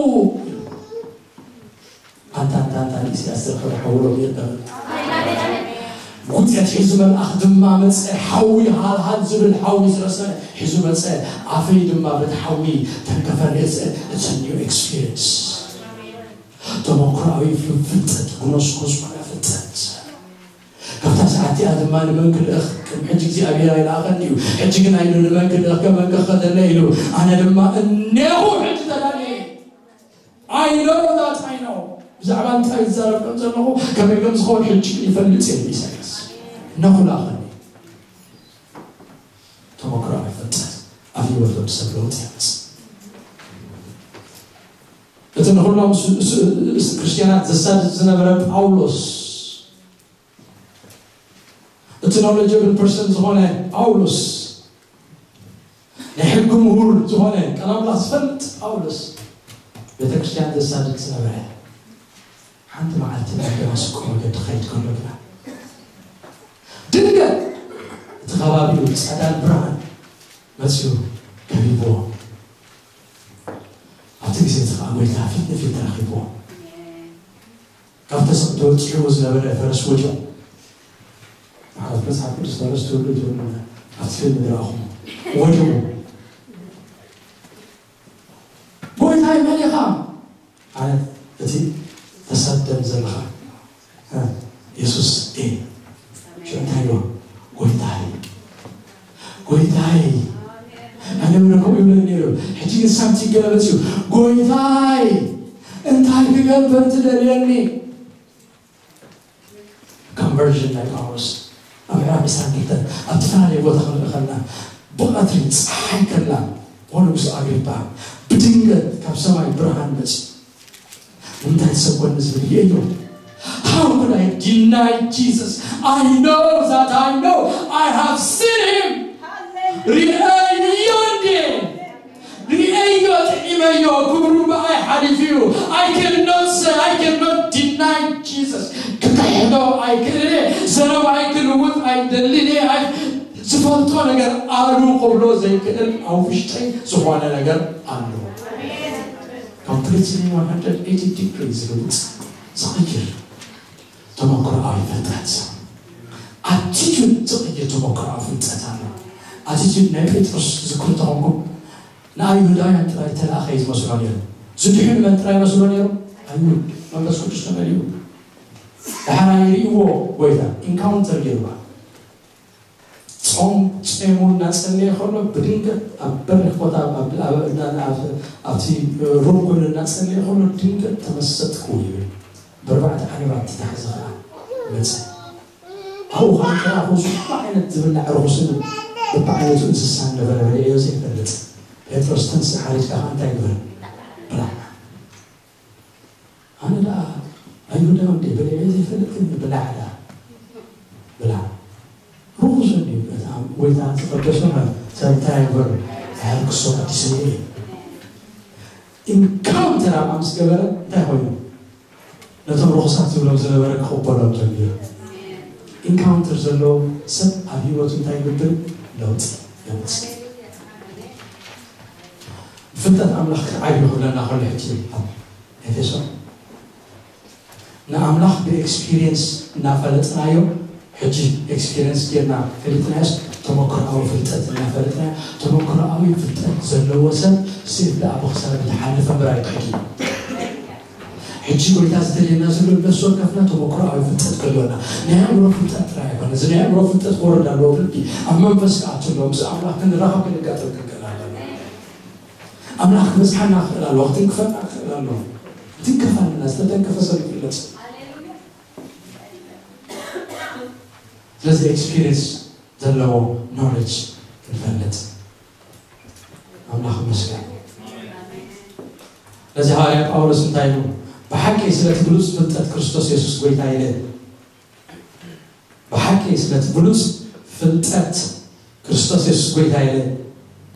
ኣንታ፣ ኣንታ፣ ኣንታ፣ ንኢሳያስ ዝረኸበ ሓውሎም የለን። ጉጤት ሒዙ መልኣኽ ድማ መጸ፣ ሓዊ ሃልሃል ዝብል ሓዊ ዝረሰነ ሒዙ መጸ። ኣፈይ ድማ በቲ ሓዊ ተንከፈ፣ ነጸ። It's a new experience። ተመክሮኣዊ ፍልጠት፣ ግኖስኮ ዝኾነ ፍልጠት። ካብታ ሰዓት እቲኣ ድማ ንመን ክልእኽ? ቅድሚ ሕጂ እግዚኣብሔር ኣይለኣኸን እዩ። ሕጂ ግን ኣይኑ ንመን ክልእኽ? ከመን ክኸደለ ኢሉ። ኣነ ድማ እኔኹ ሕጂ ተዳልየ። I know that I know። ብዛዕባ እንታይ ዝዛረብ ከም ዘለኹ ከመይ ከም ዝኸውን ሕጂ ይፈልጥ እየ። ኢሳያስ እነኹ ለኣኸኒ። ተመክሮ ኣይፈልጥ። ኣብ ህይወት ወዲ ሰብ ለውጥ የምጽእ። እቲ ንኹሎም ስ-፣ ስ-፣ ስ-፣ ክርስትያናት ዘሳድድ ዝነበረ ጳውሎስ፣ እቲ ኖሌጀብል ፐርሰን ዝኾነ ጳውሎስ፣ ናይ ሕጊ ምሁር ዝኾነ ቃል ኣምላኽ ዝፈልጥ ጳውሎስ፣ ቤተ ክርስትያን ዘሳድድ ዝነበረ፣ ሓንቲ መዓልቲ ናብ ደማስቆ መገዲ ኸይድ ከሎ ግና፣ ድንገት እቲ ከባቢኡ ጸዳል ብርሃን መጺኡ ከቢብዎ። ኣብቲ ግዜ እቲ ኸዓ ጎይታ ፊት ንፊት ተራኺብዎ። ካብ ተሰ-፣ ተወጢሕዎ ዝነበረ ፈረስ ወዲቑ። ማለት መጽሓፍ ቅዱስ ፈረስ ትብሉ ትብሉ ኣብቲ ፊልም ዝረኣኹም ወዲቑ። ጎይታይ መን ኢኻ? ኣነ እቲ ተሳደን ዘለኻ፣ እ፣ የሱስ እየ። ሽዑ እንታይ ኢልዎ? ጎይታይ፣ ጎይታይ፣ ኣነ እውን ከምኡ ይብለኒ ነይሩ። ሕጂ ግን ሳምቲንግ ገለበጥ እዩ። ጎይታይ፣ እንታይ ክገብር ትደልየኒ? ኮንቨርዥን ናይ ጳውሎስ ኣብ ምዕራፍ ዕስራን ክልተን ኣብ ዝተፈላለየ ቦታ ክንርኢ ከለና፣ ብቐትሪ ጸሓይ ከላ፣ ኦ ንጉስ ኣግሪጳ፣ ብድንገት ካብ ሰማይ ብርሃን መጺኡ። ንምንታይ ትሰብኮኒ ዝብል ርእየዮ። How could I deny Jesus? I know that I know. I have seen him. ርእየዮ እንዴ? ርእየዮ፣ ጥዒመዮ፣ ክብሩ ብኣይ ሓሊፉ እዩ። I cannot say, I cannot deny Jesus. ክክሕዶ ኣይክእልን እየ። ዘረባይ ክልውጥ ኣይደልን እየ። ኣይ-፣ ዝፈልጦ ነገር ኣሉ ክብሎ ዘይክእል ኣብ ውሽጠይ ዝኾነ ነገር ኣሎ። ኮምፕሊትሊ ዋን ሃንድረድ ኤይቲ ዲግሪ ዝልውጥ፣ ዝቕይር ተመክሮኣዊ ፍልጠት። ኣቲቱድ ዝቕይር ተመክሮኣዊ ፍልጠት ኣሎ። ኣቲቱድ ናይ ጴጥሮስ ትዝክሩ ተኾንኩም፣ ንኣይሁዳውያን ጥራይ ተለኣኸ እዩ ዝመስሎ ነይሩ። ዝድሕኑ መን ጥራይ መስሎ ነይሩ? ኣይሁድ። መንፈስ ቅዱስ ተመሊኡ። ዳሕራይ ይርእይዎ ጎይታ፣ ኢንካውንተር ገይርዋ። ጾም ጾሙ እናጸለየ ከሎ ብድንገት ኣብ በሪኽ ቦታ ኣብ፣ ኣብ፣ ኣብ፣ ኣብ፣ ኣብቲ ሩም ኮይኑ እናጸለየ ከሎ ድንገት ተመሰጥኩ ይብል። ብኣርባዕተ ዓለባት ዝተታሕዘ ኸኣ መጸ። ኣብኡ ኸኣ ከኣ ኹሉ ዓይነት ዝብላዕ ርኹስን በብዓይነቱ እንስሳን ነበረ፣ በሊዐዮ ዘይፈልጥ። ጴጥሮስ፣ ተንስእ፣ ሓሪድካ ኸኣ እንታይ ግበር? ብላዕ። ብላዕላ ብላ ርኹስ እንድዩ። በጣም ጎይታ ዝቐደሶ ሰብ እንታይ ይግበር? ኣየልቅሶ፣ ኣዲስ እዩ። ኢንካውንተር ኣብ ምስ ገበረ እንታይ ኮይኑ? ነቶም ርኹሳት ዝብሎም ዝነበረ ክቕበሎም ጀሚሩ። ኢንካውንተር ዘለዎ ሰብ ኣብ ህይወቱ እንታይ ይገብር? ለውጢ የምፅእ። ፍልጠት ኣምላኽ ክትዓብዩ ክብለና ከሎ ሕጂ ኣብ ኤፌሶን ንኣምላኽ ብኤክስፒሪየንስ እናፈለጥናዮ፣ ሕጂ ኤክስፒሪየንስ ጌርና ፈሊጥናዮስ፣ ተመክሮኣዊ ፍልጠት እናፈለጥናዮ። ተመክሮኣዊ ፍልጠት ዘለዎ ሰብ ሴፍ ደኣ ብክሳብ ዝሓለፈ ምራይ ክሕጊ። ሕጂ ጎይታ ዝተልየና ዘሎ ነፍሲ ወከፍና ተመክሮኣዊ ፍልጠት ክህልወና። ናይ ኣእምሮ ፍልጠት ጥራይ ኣይኮነ። እዚ ናይ ኣእምሮ ፍልጠት ክወርድ ኣለዎ፣ ልቢ ኣብ መንፈስ ክኣቱ ኣለዎ። ምስ ኣምላኽ ክንራኸብ ክንጋጠም ክንክእል ኣለና። ኣምላኽ ክበጽሓና ክኽእል ኣለዎ፣ ክትንክፈና ክኽእል ኣለዎ። ትንከፍ ኣለና፣ ዝተተንከፈ ሰብ ይፍለጥ። ስለዚ ኤክስፒሪየንስ ዘለዎ ኖሌጅ ክንፈልጥ ኣምላኽ ይመስገን። ስለዚ ሃዋርያ ጳውሎስ እንታይ ኢሉ? ብሓቂ ስለቲ ብሉጽ ፍልጠት ክርስቶስ የሱስ ጎይታ ኢለ፣ ብሓቂ ስለቲ ብሉጽ ፍልጠት ክርስቶስ የሱስ ጎይታ ኢለ፣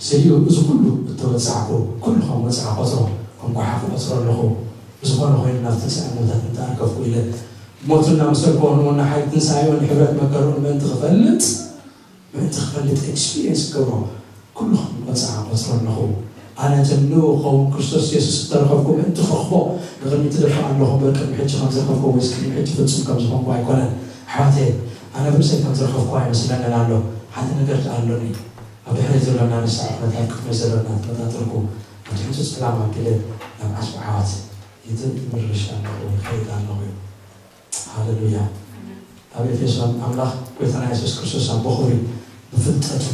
ስኢሉ እዚ ኩሉ እተወጻዕኩ፣ ኩሉ ከም ወጻዓ ቆጽሮ፣ ከም ጓሓፍ ቆጽሮ ኣለኹ። ብዝኾነ ኮይኑ ናብ ትንሳኤ ሙታት እንተኣርከብኩ ኢለ፣ ሞቱ እናመሰልኩ ንሞና ሓይሊ ትንሳኤኡ ንሕብረት መከርኡን ምእንቲ ክፈልጥ፣ ምእንቲ ክፈልጥ ኤክስፒሪየንስ ክገብሮ፣ ኩሉ ከም ወጻዓ ቆጽሮ ኣለኹ። ኣነ ተንኡ ክኸውን ክርስቶስ የሱስ እተረኸብኩ ምእንቲ ክረኽቦ ንቕድሚት እደፍእ ኣለኹ እምበር፣ ቅድሚ ሕጂ ከም ዝረኸብኩ ወይስ ቅድሚ ሕጂ ፍጹም ከም ዝኾንኩ ኣይኮነን። ኣሕዋተየ፣ ኣነ ብርእሰይ ከም ዝረኸብኩ ኣይመስለንን ኣሎ። ሓንቲ ነገር ደኣ ኣሎኒ። ኣብ ድሕረይ ዘሎና ንስሓ ኩነታት ቅድመይ ዘሎና ተመጣጠርኩ። ኣብቲ ሕጹጽ ዕላማ ኣቢለ ናብ ዓስቢ ዓወት ይምርሽ ኣለኹ፣ ይኸይድ ኣለኹ እዩ። ሃሌሉያ። ኣብ ኤፌሶን ኣምላኽ ጎይታና የሱስ ክርስቶስ ኣቦ ክብሪ ብፍልጠቱ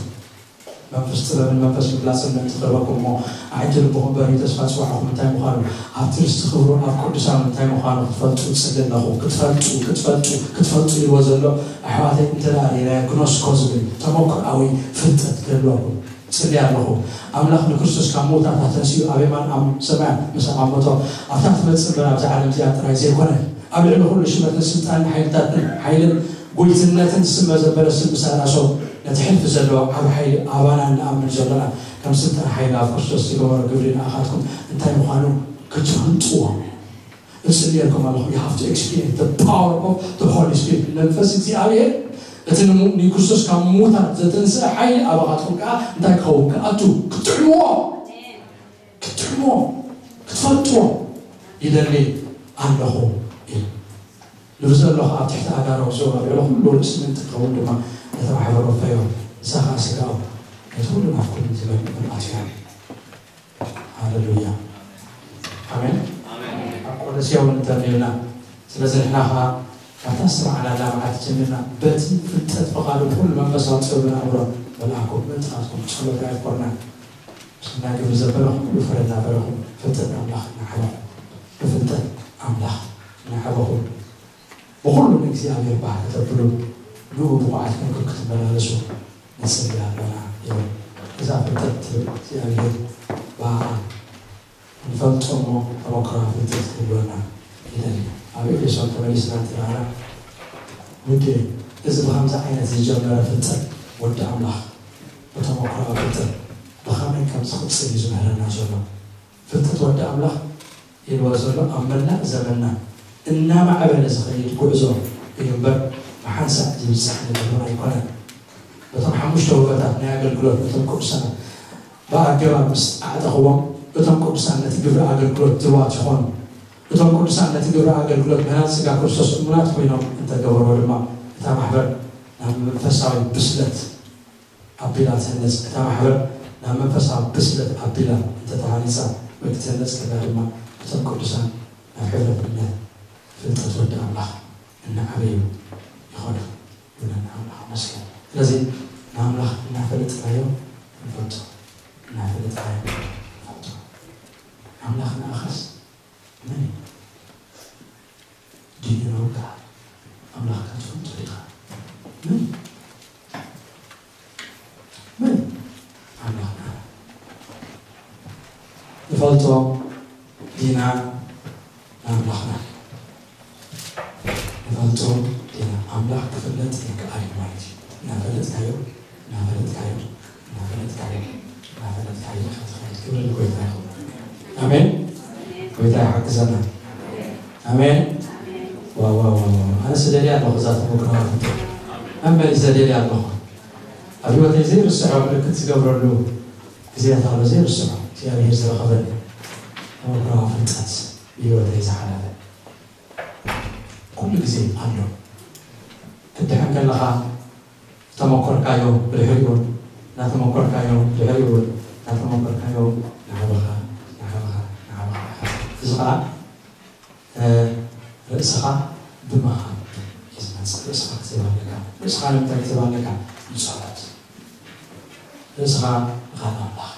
መንፈስ ጥበብን መንፈስ ምግላጽን ምእንቲ ቅርበኩም እሞ ኣዒንቲ ልብኹም በርሂ ተስፋ ጽዋዕኹም እንታይ ምዃኑ ኣብቲ ርስቲ ክብሩ ኣብ ቅዱሳኑ እንታይ ምዃኑ ክትፈልጡ እጽሊ ኣለኹ። ክትፈልጡ ክትፈልጡ ክትፈልጡ ኢልዎ ዘሎ ኣሕዋተይ እንተ ደኣ ርኢናዮ ግኖስኮ ዝብል ተመክሮኣዊ ፍልጠት ክህልወኩም እጽሊ ኣለኹ። ኣምላኽ ንክርስቶስ ካብ ምዉታት ኣተንሲኡ ኣብ የማን ኣብ ሰማያት ምስ ኣቐመጦ ኣብታ ትመጽእ እምበር ኣብዛ ዓለም እዚኣ ጥራይ ዘይኮነ ኣብ ልዕሊ ኩሉ ሽመትን ስልጣንን ሓይልታትን ሓይልን ጎይትነትን ስመ ዘበለ ስም ምስ ኣናእሶ ነቲ ሕልፊ ዘለዎ ዓቢ ሓይሊ ኣባና እንኣምን ዘሎና ከም ስልጣን ሓይሊ ኣብ ክርስቶስ ዝገበሮ ግብሪ ንኣኻትኩም እንታይ ምዃኑ ክትፈልጥዎ እጽልየልኩም ኣለኹ። You have to experience the power of the Holy Spirit። መንፈስ እግዚኣብሔር እቲ ንሙ- ንክርስቶስ ካብ ምዉታት ዘተንስአ ሓይሊ ኣባኻትኩም ከዓ እንታይ ክኸውን ክኣቱ ክትጥዕምዎ ክትጥዕምዎ ክትፈልጥዎ ይደሊ ኣለኹ ኢሉ። ንብዘ ኣለኹ ኣብ ትሕቲ ኣጋሮ ክዞር ኣብ ልዕሊ ኩሉ ርእሲ ምእንቲ ክኸውን ድማ ነቲ ማሕበር ወፈዮ። ንሳ ከዓ ስጋኡ ነቲ ኩሉ ናብ ኩሉ ዝመልእ መልኣት እያ። ሃሌሉያ። ኣሜን። ኣብ ቆሎስያ እውን እንተሚርና ስለዚ ንሕና ከዓ ካብታ ዝተማዕናላ መዓልቲ ጀሚርና በቲ ፍልጠት ፍቓዱ ብኩሉ መንፈሳዊ ጥበብን ኣእምሮን መልኣኩም ምእንትኻትኩም ጸሎት ኣየፍቆርናን። ምስና ግብሪ ዘበለ ኩሉ ፍረ እናበረኹም ፍልጠት ኣምላኽ እናዓበኹም ብፍልጠት ኣምላኽ እናዓበኹም ብኹሉ ንእግዚኣብሔር ባህ ከተብሉ ንኡ ብቑዓት ክንክን ክትመላለሱ ንጽሊ ኣሎና ይብል። እዛ ፍልጠት ትብል እግዚኣብሔር ብኣኻ ንፈልጦ እሞ ተመክሮና ፍልጠት ክህልወና ይደሊ። ኣብ ኤፌሶን ተመሊስና እንተረኣና ውዴ እዚ ብኸምዚ ዓይነት ዝጀመረ ፍልጠት ወዲ ኣምላኽ ብተመክሮ ፍልጠት ብኸመይ ከም ዝቕጽል እዩ ዝምህረና ዘሎ። ፍልጠት ወዲ ኣምላኽ ኢልዎ ዘሎ ኣብ መላእ ዘመንና እናማዕበለ ዝኸይድ ጉዕዞ እዩ እምበር ብሓንሳእ ዝብጻሕ ንግብሮን ኣይኮነን። በቶም ሓሙሽተ ወበታት ናይ ኣገልግሎት ነቶም ቅዱሳን ብኣገባብ ምስ ኣዕጠኽዎም እቶም ቅዱሳን ነቲ ግብሪ ኣገልግሎት ድልዋት ይኾኑ። እቶም ቅዱሳን ነቲ ግብሪ ኣገልግሎት መናት ስጋ ክርስቶስ እሙናት ኮይኖም እንተገበርዎ ድማ እታ ማሕበር ናብ መንፈሳዊ ብስለት ኣቢላ ትህነጽ። እታ ማሕበር ናብ መንፈሳዊ ብስለት ኣቢላ እንተተሃኒጻ ወይ ክትህነጽ ከላ ድማ እቶም ቅዱሳን ናብ ሕብረት እምነት ፍልጠት ወዲ ኣምላኽ እናዓበዩ ይኸዱ ይብለና ኣምላኽ ይመስገን። ስለዚ ንኣምላኽ እናፈለጥናዮ ንፈልጦ እናፈለጥናዮ ንፈልጦ ኣምላኽ ንኣኻስ መን እዩ? ድዩ ነውካ ኣምላኽካ ትፈልጦ ዲኻ? መን መን ኣምላኽና ንፈልጦ ዲና? ንኣምላኽና ንፈልጦ ኣምላኽ ክፍለጥ ይከኣል እዩ ማለት እዩ። እናፈለጥካዮ እናፈለጥካዮ እናፈለጥካዮ እናፈለጥካዮ ኢኻ ትኸይድ። ክብሪ ንጎይታ ይኹን። ኣሜን። ጎይታ ይሓግዘና። ኣሜን። ዋው ዋው ዋው ዋው። ኣነ ስደልያ ኣለኹ እዛ ተመክሮ። ኣመን ስደልያ ኣለኹ። ኣብ ህይወተይ ዘይርስዖ ምልክት ዝገብረሉ ግዜያት ኣሎ ዘይርስዖ እግዚኣብሔር ዝረኸበኒ ተመክሮ ፍልጠት ብህይወተይ ዝሓለፈ ኩሉ ግዜ ኣሎ። ክትድሕን ከለኻ ዝተመኮርካዮ ብድሕሪኡ እውን እናተመኮርካዮ ብድሕሪኡ እውን እናተመኮርካዮ ናዕብኻ ናዕብኻ ናዕብኻ እዚ ከዓ ርእስኻ ብምሃብ እዩ ዝመፅእ። ርእስኻ ክትህብ ኣለካ። ርእስኻ ንምንታይ ክትህብ ኣለካ? ንፀሎት። ርእስኻ ንኻል ኣምላኽ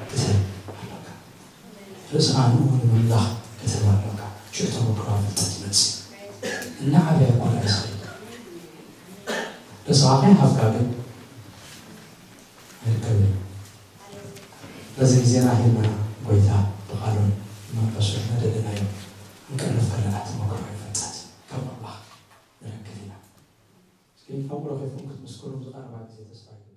ክትህብ ኣለካ። ርእስኻ ንኡ ንምምላኽ ክትህብ ኣለካ። ሽዑ ተመክሮ ፍልጠት ይመፅእ። እናዓበየ እኮ ርእስኻ ርእስኻ ከይሃብካ ግን ኣይርከብን። በዚ ግዜና ሂብና ጎይታ ብቓሉን ብመንፈሱን ነደለናዮ ክንቀርብ ከለና ተመክሮ ይፈጸት ካብ ኣምላኽ ንረክብ ኢና። እስኪ ፈንቅሎ ከይትኩም ክትምስክሩ ዝቐረባ ግዜ ተስፋ ይገብር።